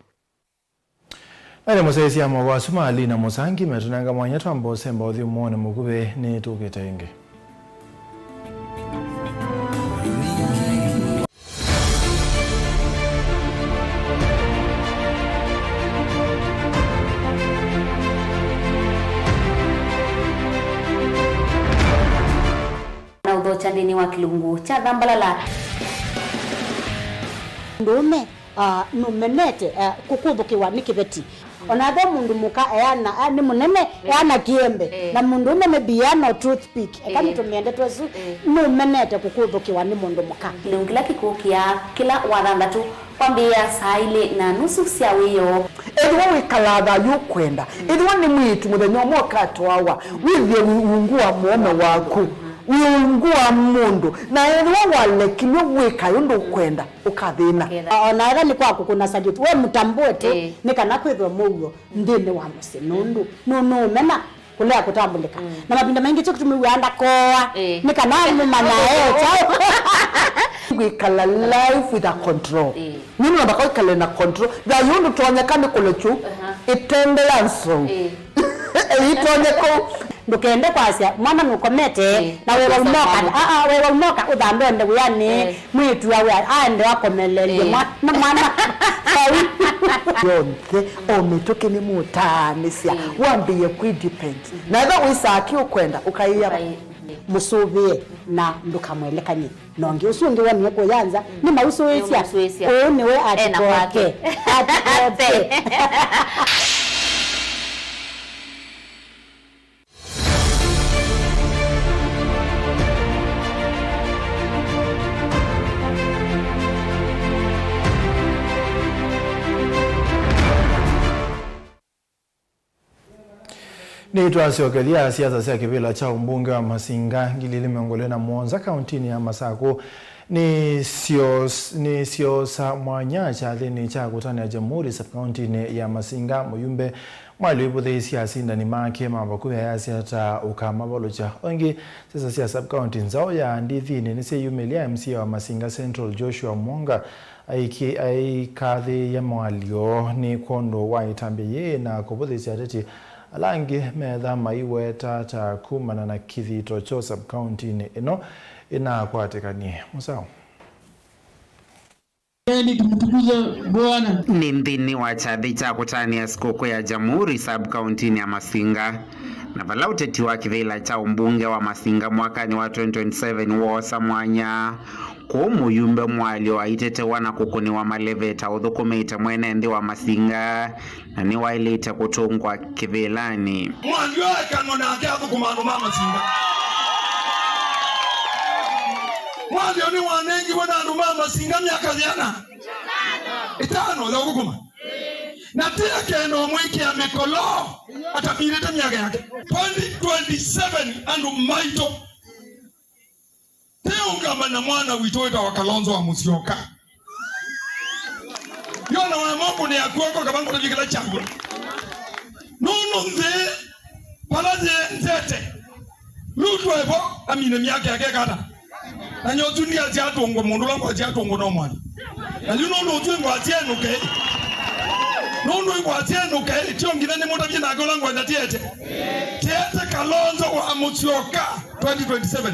Ene mũsyaĩĩsya mawau asu ma Lina Mũsangi metũnenga mwanya twamba ũsemba ũthyũmũonĩ mũkuvĩ nĩtũkĩte ĩngĩ. Na ũthokya nthĩnĩ wa kĩlungu kya Thambalala. Mũndũũme, ah, nũmenete, ah, kũkũthũkĩwa nĩ kĩveti. O na ve mũndũ mũka eana, ah, nĩ mũnene, eh, eana kĩembe, eh, na mũndũũme maybe eana o toothpick. Eka, eh, nĩtũmĩe ndeto ĩsu, eh, nũmenete kũkũthũkĩwa nĩ mũndũ mũka. Kĩlungu kĩla kĩkũkĩa kĩla Wathanthatũ kwambĩĩa saa ilĩ na nusu sya wĩoo. Ethĩwa wĩkalaa thayũ ũkwenda, ethĩwa nĩ mwĩĩtu mũthenya ũmwe ũkatwawa, wĩthĩe wĩ ungu wa mũũme waku, wĩ ungu wa mũndũ, na ethĩwa walekilw'e wĩkae ũndũ ũkwenda, ũkathĩna. Ketha. O na ethĩwa nĩ kwa kũkũna salute, we mũtambũe tu, ĩĩ, nĩ kana kwĩthwe mũuo nthĩnĩ wa mũsyĩ, nũndũ nũ-, nũũmena kũlea kũtambũlĩka. Mm. Na mavinda maingĩ kyo kĩtumi wĩaa ndakooa, ĩĩ, nĩ kana mũmanya e kyaũ. Kwĩkala life with a control. Ĩĩ. Nũndũ namba kwĩkala na control. Thayũ ndũtonyeka nĩ kũlekyu. Aha. Ĩtendela nzou. Ĩĩ. Ĩitonye kũu. Ndũkende kwasya mwana nũkomete, ĩĩ, na wewa ũnoka. Aa, wewa ũnoka ũthambe ũende wĩanĩ. Ĩĩ. Mwĩĩtu awe aende akomelelye, ĩĩ, mwa-, na mwana. Vau. Yonthe, o mĩtũkĩ nĩmũtaanĩsya, ĩĩ, wambĩĩe kwĩ depend. Na ethĩwa wĩsaa kĩ ũkwenda, ũkaĩa, ũkaĩ-, mũsũvĩe na ndũkamwelekany'e. Na ũngĩ ũsu ũngĩ wonie kũya nza, mm, nĩ mausũĩsya. Nĩ mausũĩsya. Ũũ nĩwe ena kwake. Atikoke. Atikoke. Nĩtwasyokelya siasa sya kĩvĩla kya ũmbunge wa Masinga ngili ilĩ mĩongo ĩlĩ na mũonza kauntinĩ ya Masakũ nĩsyos-, nĩsyoosa mwanya kyathĩnĩ kya kũtanĩa Jamhuri sub-kauntinĩ ya Masinga. Mũyumbe Mwali wĩvũthĩĩsye asindani make ma vakuvĩ ayasya ta ũkamavalũkya. O ĩngĩ, siasa sya sub-kaunti nzaũ ya Ndithinĩ nĩsyeyumĩlya. M C A wa Masinga Central Joshua Mwonga aiki-, aikathĩĩa Mwali nĩ kwondũ wa ĩtambya yĩĩ na kũvũthĩĩsya ateti ala angĩ metha maiweta ta kumana na kĩthito kyoo sub-kauntinĩ ĩno ĩnakwatĩkanie. Mũsaũ. Nĩ nthĩnĩ wa kyathĩ kya kũtanĩa sikũkũ ya Jamhuri sub-kauntinĩ ya Masinga, na vala ũteti wa kĩvĩla kya ũmbunge wa Masinga mwakanĩ wa twenty twenty-seven woosa mwanya Kũu mũyumbe Mwalyo aitetewa na kũkũnĩwa maleveta ũthũkũmĩte mwene nthĩ wa Masinga, na nĩwaĩlĩte kũtũngwa kĩvĩlanĩ. Mwalyo ekanwa nake athũkũma andũ ma Masinga. Mwalyo nĩwanengiwe na andũ ma Masinga myaka yĩana? Ĩtano ya ũthũkũma. Na ti akenda ũmwĩkĩa mĩkolo, atamirĩte myaka yake. Twenty twenty-seven, andũ maitũ, tĩũngama na mwana witũ wĩtawa Kalonzo wa Musyoka. Yona wa Mungu nĩ akuoko kama ngũtavye kĩla kyaw'o. Nũndũ nthĩ vala yĩendete, Ruto evo amine myaka yake kata. Na nyotu ndiasya atũngwe, mũndũ ũla ngwasya atũngwe no Mwalyo. Na yu nũndũ ũtwĩ ngwasya enũke. Nũndũ ngwasya enũke, tio nginya nĩmũtavye nake ũla ngwenda tiete. Tiete Kalonzo wa Musyoka twenty twenty-seven.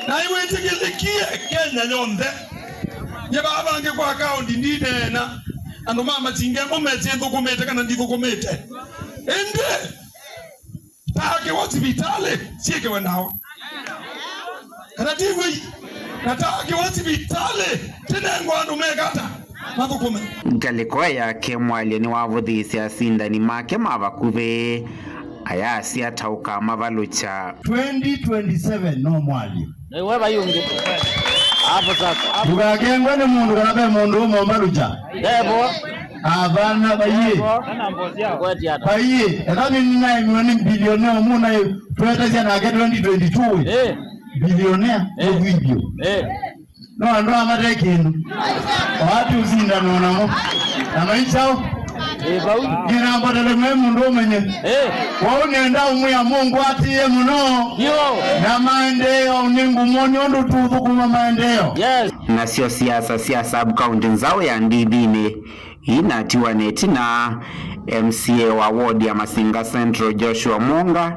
Na iwĩtĩkĩlĩkie Kenya yonthe. Nye vaa vangĩ kwa kaũndi ndineena. Andũ ma Masinga mo mesĩ nthũkũmĩte kana ndithũkũmĩte. Ĩndĩ taakĩwa sivitalĩ syĩkĩwe ndawa. Kana ti w'o? Na taakĩwa sivitalĩ tinengwa andũ mekata mathũkũme. Ngalĩko yake Mwalyo nĩwavũthĩĩsye asindani make ma vakuvĩ, ayasya ta ũkamavalũkya. Twenty twenty-seven no Mwalyo. Na iwe vai ũngĩ. Hapo sasa. Ndũkakengwe nĩ mũndũ kana ve mũndũ ũmũmbalũkya. Evo. Avana vaiĩ. Kweti ata. Vaiĩ. Ethani nĩnaemiwe nĩ bilionea ũmwe na twetasya nake twenty twenty-two. Eh. Bilionea. Eh. Ũthwivyo. Eh. No andũ amate kĩndũ. Wati ũsindano namo. Na maichao. Eh, vau. Nĩnambatale mwe mũndũ ũmenye. Eh. Wau nĩenda ũmwĩa Mungu atĩĩe mũno. Yo. Na maendeeo nĩ ngumo nĩ ũndũ tũthũkũma maendeeo. Yes. Nasyo siasa sya sub-county nzaũ ya Ndithinĩ inatiwa na ĩtina, M C A wa ward ya Masinga Central Joshua Mwonga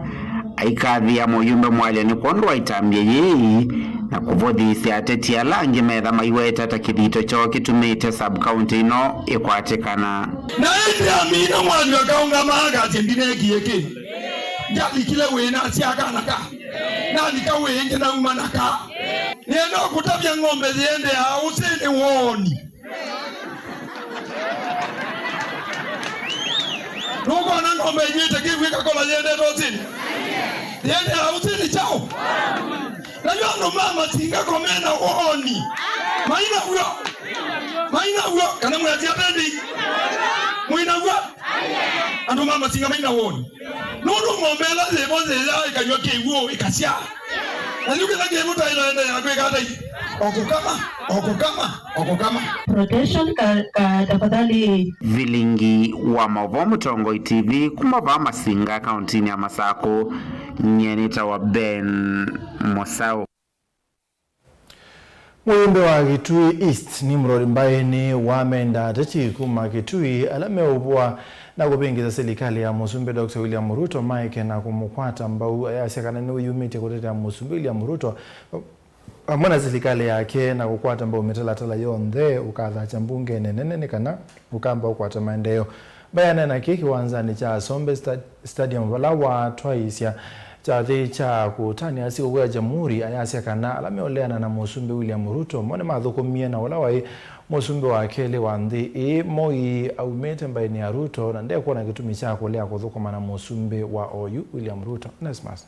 aikathĩa mũyumbe Mwalyo nĩ kwondũ wa ĩtambya yĩĩ na kũvũthĩĩsya ateti ala angĩ metha maiweta ta kĩthito kyoo kĩtumĩte sub-county ĩno ĩkwatĩkana. Na ĩndĩ amina Mwalyo akaũngama akasya, "Ndineekie kĩ. Ndyalikile wĩĩ nasya kana ka. Nalika wĩĩ ĩngĩ nauma na ka." Nĩenda kũtavya ng'ombe yĩendeaa ũsĩnĩ wooni. Nũkwona ng'ombe ĩnyw'ĩte kĩw'ũ ĩkakola yĩendete ũsĩnĩ? Yĩendeaa ũsĩnĩ kyaũ? Na yu andũ ma Masinga ko mena wooni. Maina w'o. Maina w'o. Kana mwĩasya tendi. Mwĩna w'o. Andũ ma Masinga maina wooni. Nũndũ ng'ombe ĩla yĩvo yĩyaa ĩkanywa kĩw'ũ ĩkasya. Na yu kĩla kĩmũtaĩla ende ya kwĩka atai? O kũkama, o kũkama, o kũkama. Protection ka, ka tafadhali. Vilingi wa maũvoo Mũtongoi T V kuma vaa Masinga, kauntinĩ ya Masakũ, nyie nĩtawa Ben Mũsaũ. Mũyumbe wa Kitui East, Nimrod Mbai, nĩwamenda ateti kuma Kitui ala meũvũa na kũvĩngĩsa silikalĩ ya Mũsumbĩ Doctor William Ruto maeke na kũmũkwata mbau, ayasya kana nĩwĩyumĩtye kũtetea Mũsumbĩ William Ruto vamwe na silikalĩ yake na kũkwata mbau mĩtalatala yonthe ũkathakya mbungenĩ nene nĩ kana ũkamba ũkwata maendeeo. Mbai aneena kĩĩ kĩwanzanĩ kya Asombe Sta-, Stadium, vala watwaĩĩsya kyathĩ kya kũtanĩa sikũkũ ya Jamhuri, ayasya kana ala meũleana na Mũsumbĩ William Ruto mo nĩmathũkũmie na ũla waĩ mũsumbĩ wa kelĩ wa nthĩ ĩĩ, Moi, aumĩte mbaĩnĩ ya Ruto na ndekwona kĩtumi kya kũlea kũthũkũma na mũsumbĩ wa oyu, William Ruto. Onesmus.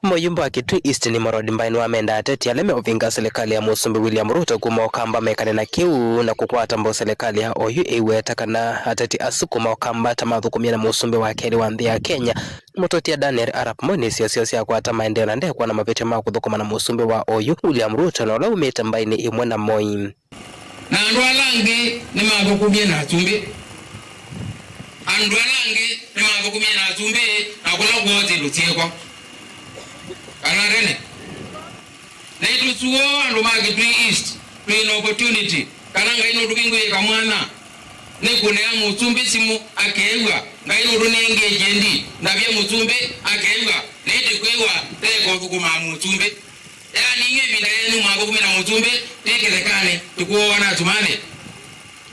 Mũyumbe wa Kitui East, Nimrod Mbai, nĩwamenda ateti ala meũvĩnga silikalĩ ya Mũsumbĩ William Ruto kuma Ũkamba mekane na kĩu na kũkwata mbau silikalĩ ya oyu ĩiweta kana ateti asu kuma Ũkamba ta mathũkũmie na mũsumbĩ wa kelĩ wa nthĩ ya Kenya, Mũtũtia Daniel Arap Moi, nĩ sio syoo syakwata maendeeo na ndekwona mavĩtyo ma kũthũkũma na mũsumbĩ wa oyu, William Ruto, na ũla umĩte mbaĩnĩ ĩmwe na Moi. Na andũ ala angĩ nĩmathũkũmie na asumbĩ. Andũ ala angĩ nĩmathũkũmie na asumbĩ, na kũla kwoo syĩndũ syĩkwa. Kana tene. Naitũ suo andũ ma Kitui East, twĩ na opportunity. Kana Ngai nũtũvingũĩe kamwana. Nĩkũnea mũsumbĩ simũ akeew'a. Ngai nũtũnengĩe kyendi. Ndavye mũsumbĩ akeew'a. Naitũ kwĩw'a, teko thũkũmaa mũsumbĩ. Yaani, inyuĩ ĩvinda yenyu mwathũkũmĩe na mũsumbĩ, twĩ kĩthekanĩ, tũkũowa na atumanĩ.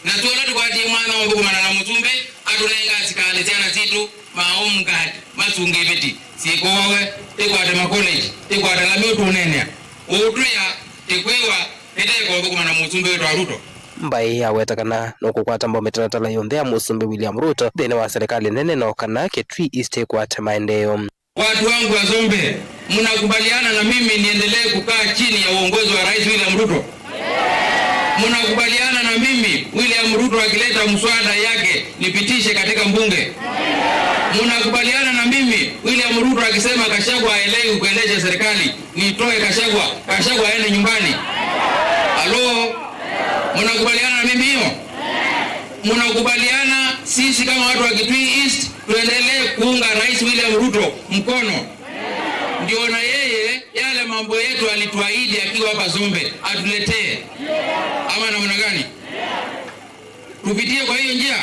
Na twona tũkwatie mwana wa ũthũkũmana na mũsumbĩ, atũnenga asikalĩ syana sitũ, ma home guard, masungĩvĩti, syĩkũwawe. Tĩkwate makoleji, tĩkwate lami ũtũneenea. Ũũtwĩa, tĩkwĩwa, nĩtĩkũthũkũma na mũsumbĩ wĩtwa Ruto. Mbaĩ yaweta kana nũkũkwata mbau mĩtalatala yonthe ya mũsumbĩ William Ruto nthĩnĩ wa serikali nene, no kana Kitui East ĩkwate maendeeo. Watu wangu wa Zombe, mnakubaliana na mimi niendelee kukaa chini ya uongozi wa Rais William Ruto? Mnakubaliana na mimi William Ruto akileta mswada yake nipitishe katika mbunge? Mnakubaliana na mimi William Ruto akisema Gachagua aelewi kuendesha serikali, nitoe Gachagua, Gachagua aende nyumbani? Halo? Mnakubaliana na mimi hiyo? Mnakubaliana sisi kama watu wa Kitui East tuendelee kuunga Rais William Ruto mkono? Ndio na yeye yale mambo yetu alituahidi akiwa hapa Zombe atuletee. Ama namna gani? Tupitie kwa hiyo njia?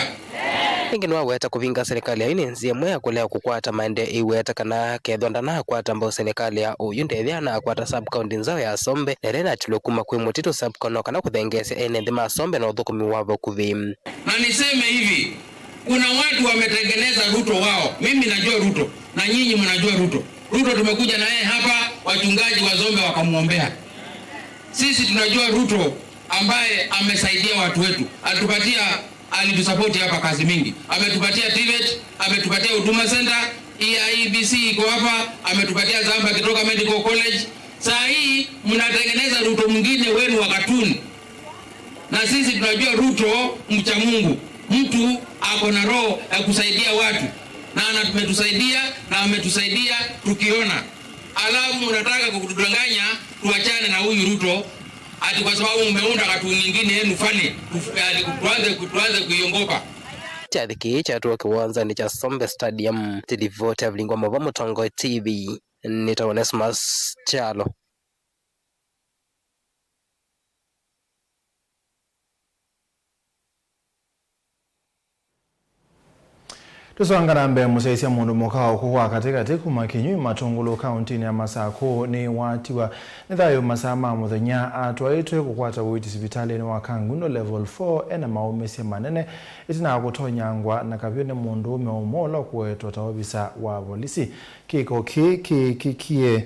Ĩngĩ nĩwaweta kũvinga serikali aĩ nĩ nzĩa ĩmwe ya kũlea kũkwata maendeeo ĩweta kana kethwa ndanakwata mbau serikali ya ũyu ndethĩa na akwata sub county nzaũ ya Sombe na ĩla ĩnatilwe kuma kwĩ Mũtitũ sub county no kana kũthengeesya ene nthĩ ma Sombe na ũthũkũmi wa vakuvĩ. Na niseme hivi, kuna watu wametengeneza Ruto wao. Mimi najua Ruto na nyinyi mnajua Ruto. Ruto tumekuja na yeye hapa, wachungaji wa Zombe wakamwombea. Sisi tunajua Ruto ambaye amesaidia watu wetu. Alitupatia, alitusapoti hapa kazi mingi. Ametupatia TVET, ametupatia Huduma Center, E I E B C iko hapa, ametupatia Zamba Kitoka Medical College. Saa hii mnatengeneza Ruto mwingine wenu wa katuni. Na sisi tunajua Ruto mcha Mungu, mtu ako na roho ya kusaidia watu, na ana-, ametusaidia na ametusaidia tukiona. Alafu mnataka kutudanganya tuachane na huyu Ruto ati kwa sababu mmeunda katuni nyingine yenu fani, tu-, ati tuanze, tuanze kuiongopa. Kyathi kĩĩ kyatũa kĩwanzanĩ kya Sombe Stadium. Tilivoti ya Vilingwa Mova, Mũtongoi T V, nĩ ta Onesmus Kyalo. Tũsonga na mbee, mũsyaĩĩsya mũndũ mũka wa ũkũkũ wa katĩkatĩ kuma Kĩnyui Matũngũlũ kaũntĩnĩ ya Masakũ nĩwatiwa nĩ thayũ masaa ma mũthenya atwaĩtwe kũkwata ũiiti sivitalĩnĩ wa Kangundo Level four ena maũmĩsye manene ĩtina wa kũtonyangwa na kavyũ nĩ mũndũũme ũmwe ũla ũkũetwa ta ovisa wa volisi. Kĩko kĩĩ kĩkĩkie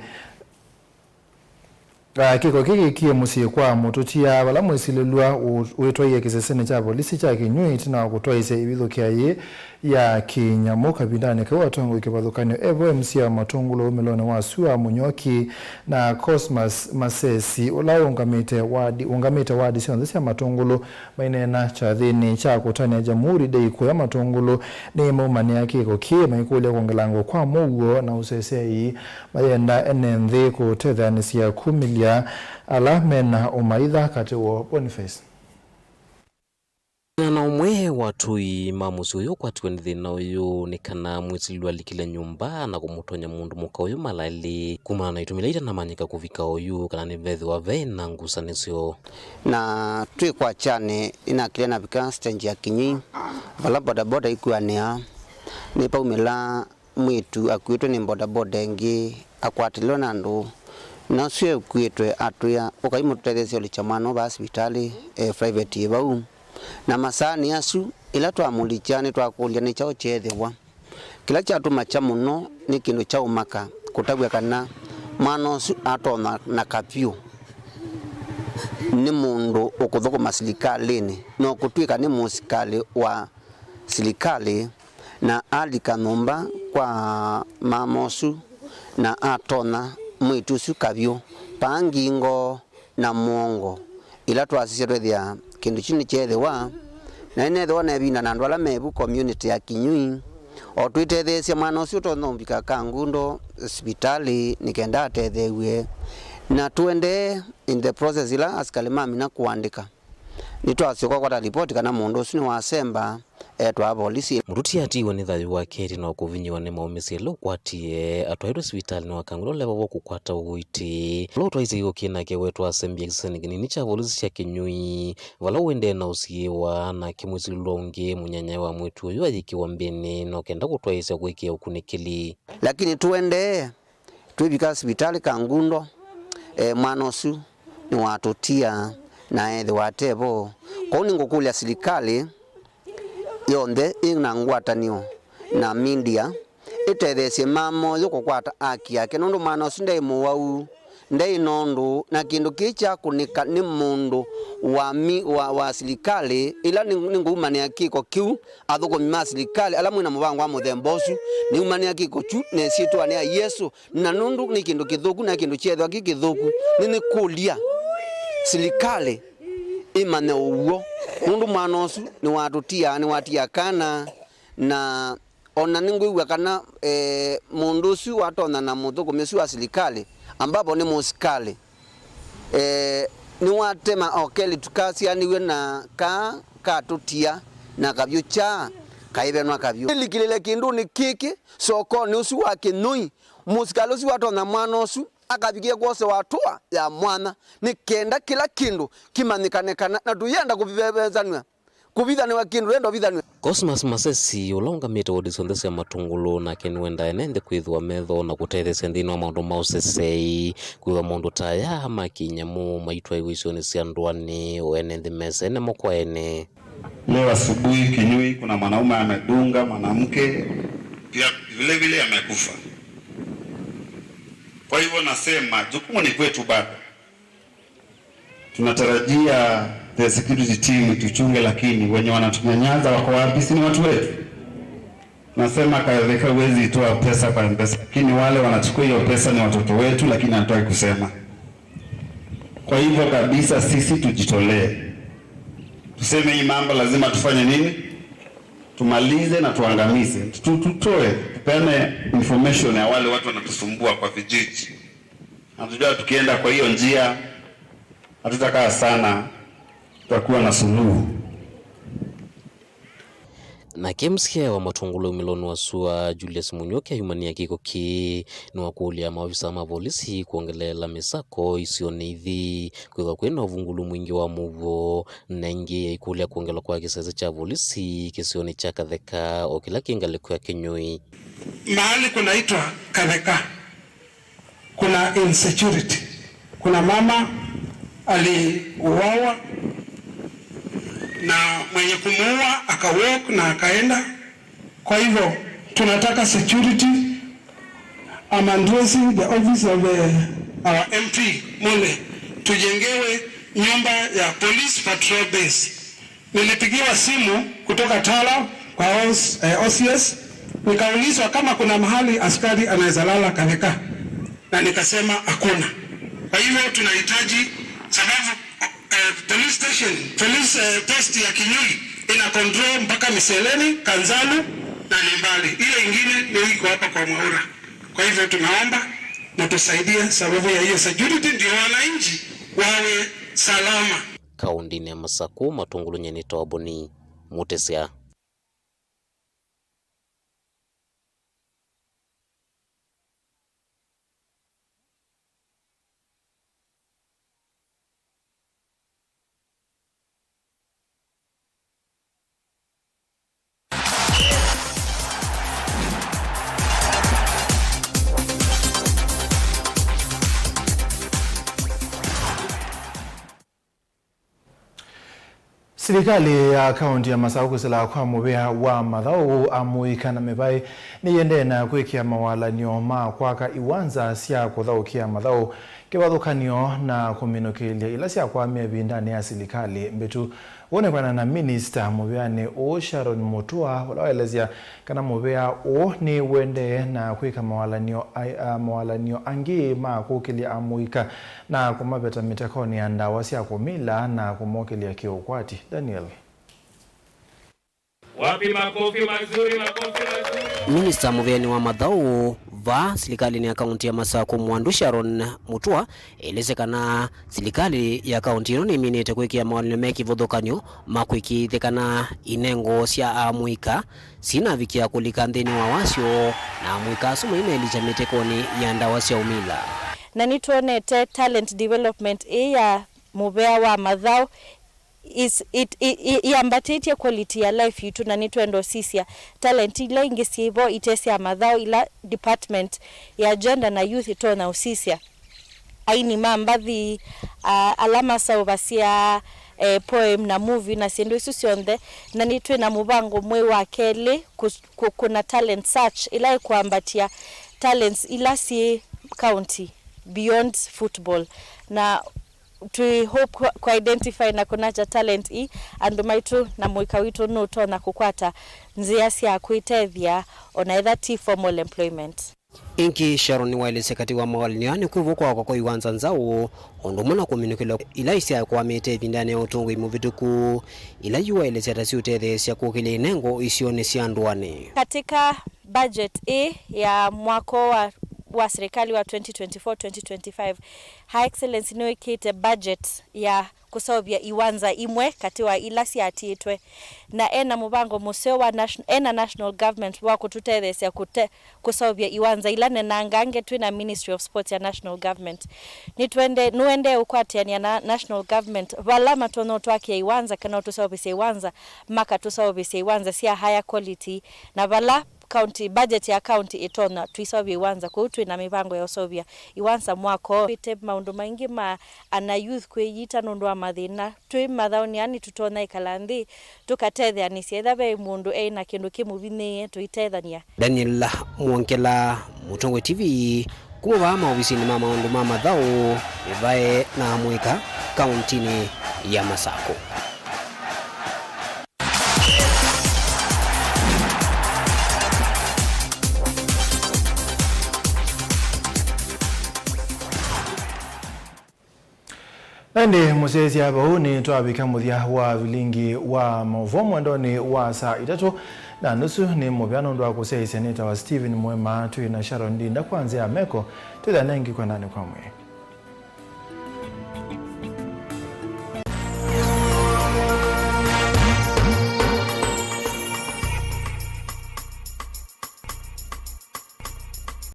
Ah, kĩko kĩĩ kĩkie mũsyĩ kwa mũtũtia vala mwĩsilĩlw'a ũ-, wĩtwaie kĩsesenĩ kya volisi kya Kĩnyui ĩtina wa kũtwaĩsya ĩvithũkĩa yĩĩ ya kĩnyamũ. Kavindanĩ kau, atongoi kĩvathũkany'o evo M C A wa Matũngũlũ wumĩlonĩ wa sua Mũnyoki na Cosmas Masesi, ũla ũngamĩte wadi, ũngamĩte wadi syonthe sya Matũngũlũ, maineena kyathĩnĩ kya kũtanĩa Jamhuri Day kũya Matũngũlũ, nĩmaumanĩa kĩko kĩĩ, maikũlya kwongelangwa kwa mũuo na ũseseei. Mayenda ene nthĩ kũtetheanĩsya kumĩlya ala mena ũmaitha katĩ woo. Boniface. Na, na ũmwe wa atũi ma mũsyĩ ũyũ ũkwatiwe nĩ thĩna ũyũ nĩ kana mwĩsilĩlw'a alikile nyũmba na kũmũtonya mũndũ mũka ũyũ mala elĩ kumana na itumi ila itanamanyĩka kũvika oyu kana nĩvethĩwa ve na ngusanĩsyo. Na twĩ kwakyanĩ, nĩnakĩlya navika stage ya Kĩnyui, vala bodaboda ikuanĩa, nĩpaumĩla mwĩĩtu akuĩtwe nĩ bodaboda ĩngĩ akwatĩlwe na andũ. Na ũsu ũkuĩtwe atwĩa, "Ũkai mũtũtetheesye ũlikya mwana ũũ vaa sivitalĩ, e private yĩ vau." Na masaanĩ asu, ĩla twamũlikya, nĩtwakũlya nĩ kyaũ kyeethĩwa. Kĩla kyatũmakya mũno nĩ kĩndũ kya ũmaka kũtavw'a kana mwana ũsu atonya na kavyũ nĩ mũndũ ũkũthũkũma silikalĩnĩ, no kũtw'ĩka nĩ mũsikalĩ wa silikalĩ, na alika nyũmba kwa mama ũsu, na atonya mwĩĩtu ũsu kavyũ, paa ngingo na mũongo. Ĩla twasisya, twethĩa kĩndũ kyu nĩkyeethĩwa, na nĩneethĩwa na ĩvinda na andũ ala me vu community ya Kĩnyui, o twĩtetheesya mwana ũsu ũtonya ũvika Kangundo sivitalĩ nĩ kenda atetheew'e. Na tũendee in the process, ĩla asikalĩ mamina kũandĩka, nĩtwasyoka kũkwata lipoti kana mũndũ ũsu nĩwasemba, etwaa volisi. Mũtũtia atiiwe nĩ thayũ wake ĩtina wa kũvinyĩwa nĩ maũmĩsye ĩla ũkwatie, atwaĩtwe sivitalĩnĩ wa Kangundo level four kũkwata ũiiti. Ũla ũtwaĩsye kĩko kĩĩ nake wetwa asembie kĩsesenĩ kĩnini kya volisi kya Kĩnyui, vala ũendee na ũsiĩĩwa, nake mwĩsilĩlw'a ũngĩ, mũnyanyae wa mwĩĩtu ũyũ ayĩkĩwa mbĩnĩ no kenda kũtwaĩsya kũĩkĩĩa ũkunĩkĩli. Lakini tũendee, twĩvika sivitalĩ Kangundo, e, mwana ũsu nĩwatũtia na eethĩwa ate vo. Kwoou nĩngũkũlya silikalĩ yonthe ĩ na ngwatanĩo na media Ĩtetheesye mama ũyũ kũkwata aki yake, nũndũ mwana ũsu ndaĩ mũwau, ndaĩ na ũndũ, na kĩndũ kĩĩ kyakũnĩka nĩ mũndũ wa mi-, wa, wa silikalĩ, ĩla nĩ, nĩngũumanĩa kĩko kĩu, athũkũmi ma silikalĩ ala mwĩ na mũvango wa mũthemba ũsu, nĩumanĩa kĩko kyu na ĩsyĩtwanĩ ya Yesũ, na nũndũ nĩ kĩndũ kĩthũku, na kĩndũ kyeethĩwa kĩ kĩthũku, nĩnĩkũlya silikalĩ ĩmanye ũw'o, nũndũ mwana ũsu nĩwatũtia, nĩwatia kana, na O na nĩngwĩw'a kana, eh, mũndũ ũsu watonya na mũthũkũmi ũsu wa silikalĩ, ambapo nĩ mũsikalĩ, eh, nĩwatema o kelĩtu kasyaanĩw'e na kaa katũtia na kavyũ kyaa kaĩvenwa kavyũ. Nĩlikĩlĩle kĩndũnĩ kĩkĩ sokonĩ ũsu wa Kĩnyũi, mũsikalĩ ũsu watonya mwana ũsu akavikie kwosewa hatua ya mwanya nĩ kenda kĩla kĩndũ kĩmanyĩkane kana na tũyenda kũvivevesanw'a. Kũvithanĩwa kĩndũ, ndenda ũvithanĩwe. Cosmas Masesi, ũla ũngamĩte wodi syonthe sya Matũngũlũ, nake nĩwendaa ene nthĩ kwĩthĩwa metho na kũtetheesya nthĩnĩ wa maũndũ ma ũsesei, kwĩthĩwa maũndũ ta aya ma kĩnyamũ maitwaĩwe isionĩ sya ndũanĩ, o ene nthĩ mesene mo kwa ene. Leo asubuhi Kinyui kuna mwanaume amedunga mwanamke, pia vile vile amekufa. Kwa hivyo nasema, jukumu ni kwetu bado. Tunatarajia the security team ituchunge, lakini wenye wanatunyanyasa wako wapi? Si ni watu wetu? Nasema Katheka huwezi itoa pesa kwa M-Pesa, lakini wale wanachukua hiyo pesa ni watoto wetu, lakini hatutaki kusema. Kwa hivyo kabisa, sisi tujitolee, tuseme hii mambo lazima tufanye nini, tumalize na tuangamize, tu-, tutoe, tupeane information ya wale watu wanatusumbua kwa vijiji. Natujua tukienda kwa hiyo njia, hatutakaa sana, tutakuwa na suluhu. Nake mũsyaĩ wa Matũngũlũ umĩlonĩ wa sua, Julius Mũnyuki, ayumanĩa kĩko kĩĩ, nĩwakũlya maovisa ma volisi kwongeleela mĩsako isionĩ ithi, kwĩthwa kwĩ na ũvungũlu mwingĩ wa mũuo, na ĩngĩ aikũlya kwongelwa kwa kĩsese kya volisi kĩsionĩ kya Katheka, o kĩla kĩ ngalĩko ya Kĩnyũi. Mahali kunaitwa Katheka, kuna insecurity. Kuna mama aliuawa na mwenye kumuua akawalk na akaenda. Kwa hivyo tunataka security. I'm addressing the office of, eh, our M P Mule, tujengewe nyumba ya police patrol base. Nilipigiwa simu kutoka Tala kwa O C S, eh, O C S, nikaulizwa kama kuna mahali askari anaweza lala Katheka, na nikasema hakuna. Kwa hivyo tunahitaji, sababu, eh, police station, police, eh, post ya Kinyui ina control mpaka Miseleni, Kanzalu na Limbali. Ile ingine ndio iko hapa kwa Mwaura. Kwa hivyo tunaomba mtusaidie sababu ya hiyo security, ndio wananchi wawe salama. Kaũntĩnĩ ya Masakũ, Matũngũlũ, nyie nĩtawa Boni Mũtĩsya. Silikalĩ ya kaũntĩ ya Masaku kwĩsĩla kwa mũvĩa wa mathaũ, amũika na mĩvaĩ nĩyĩendee na kwĩkĩa mawalany'o ma kwaka iwanza sya kũthaũkĩa mathaũ, kĩvathũkany'o na kũminũkĩlya ila syakwamie ĩvindanĩ ya silikalĩ mbĩtu. Ũu nĩ kwĩanana na minista mũvĩanĩ ũũ Sharon Mutua, ũla waelesya kana mũvĩa ũũ nĩwendee na kwĩka mawalany'o ai-, a, mawalany'o angĩ ma kũkĩlya amũika na kũmaveta mĩtekonĩ ya ndawa sya kũmila na kũmokĩlya kĩũkwati. Daniel. Wapi makofi mazuri, makofi mazuri? Minista mũvĩanĩ wa mathaũ vaa silikalĩnĩ ya kaũntĩ ya Masaku, Mwandu Sharon Mutua, elesya kana silikalĩ ya kaũntĩ ĩno nĩminĩte kwĩkĩa mawalany'o me kĩvathũkany'o ma kũĩkĩĩthya kana inengo sya amũika sinavikĩa kũlika nthĩnĩ wa wasyo na amũika asu mainelikya mĩtekonĩ ya ndawa sya ũmila. Na nĩtwonete talent development ĩĩ ya mũvea wa mathaũ is, it, i, i, yambatĩtye quality ya life yitũ, na nĩtwenda ũsisya talent ila ingĩ syĩ vo ite sya mathaũ, ila department ya gender na youth ĩtonya ũsisya. Aini ma mbathi, a, ala maseũvasya eh, poem na movie na syĩndũ isu syonthe, na nĩ twĩ na mũvango mweũ wa kelĩ kũ-, kũ-, kũna talent search ĩla ĩkwambatya talents ila syĩ county beyond football, na twi hope ku, ku identify na kũnakya talent ii andũ maitũ, na mũika witũ nũtonya kũkwata nzĩa sya kwĩtethya ona etha ti formal employment. Ĩngĩ, Sharon nĩwaelesya katĩ wa mawalany'o aa nĩ kwĩw'a kwakwa kwa iwanza nzaũ, o ũndũ ũmwe na kũminũkĩlwa ila isyakwamĩte ĩvindanĩ ya ũtongoi mũvĩtũku, ila yu waelesya ta siũtetheesya kũkĩlya inengo isionĩ sya ndũanĩ. Katika budget ĩĩ ya mwaka wa, wa serikali wa twenty twenty-four twenty twenty-five, Her Excellency nĩwĩkĩte budget ya kũseũvya iwanza imwe katĩ wa ila syatiĩtwe, na ena mũvango mũseo wa nation-, ena national government wa kũtũtetheesya kũte-, kũseũvya iwanza ila nenangange twĩ na Ministry of Sports ya national government. Nĩtwende-, nũendee ũkwatĩanĩa na national government vala matonya ũtwakĩa iwanza kana ũtũseũvĩsya iwanza, makatũseũvĩsya iwanza sya higher quality, na vala county, budget ya county ĩtonya, tũiseũvya iwanza. Kwoou twĩ na mĩvango ya ũseũvya iwanza mwaka ũũ. Twĩte maũndũ maingĩ ma ana youth kwĩyita nũndũ wa mathĩna. Twĩ mathaũnĩ aa nĩtũtonya ĩkala nthĩ, tũkatetheanĩsya. Ethĩwa ve mũndũ e na kĩndũ kĩmũvinyĩĩe, tũitethany'a. Daniel Mwongela, Mũtongoi T V, kuma vaa maovisinĩ ma maũndũ ma mathaũ, Mĩvae na Amũika, kauntinĩ ya Masakũ. Na ĩndĩ mũsyaĩĩsya, vau nĩtwavika mũthya wa vilingi wa maũvoo mwendonĩ wa saa itatũ na nusu. Nĩ mũvea nũndũ wa kũsyaĩĩsya. Nĩtawa Stephen Mwema, twĩ na Sharon Ndinda kwa nzĩa ya meko. Twĩthĩane ĩngĩ kwendanĩ kwa mwĩĩ.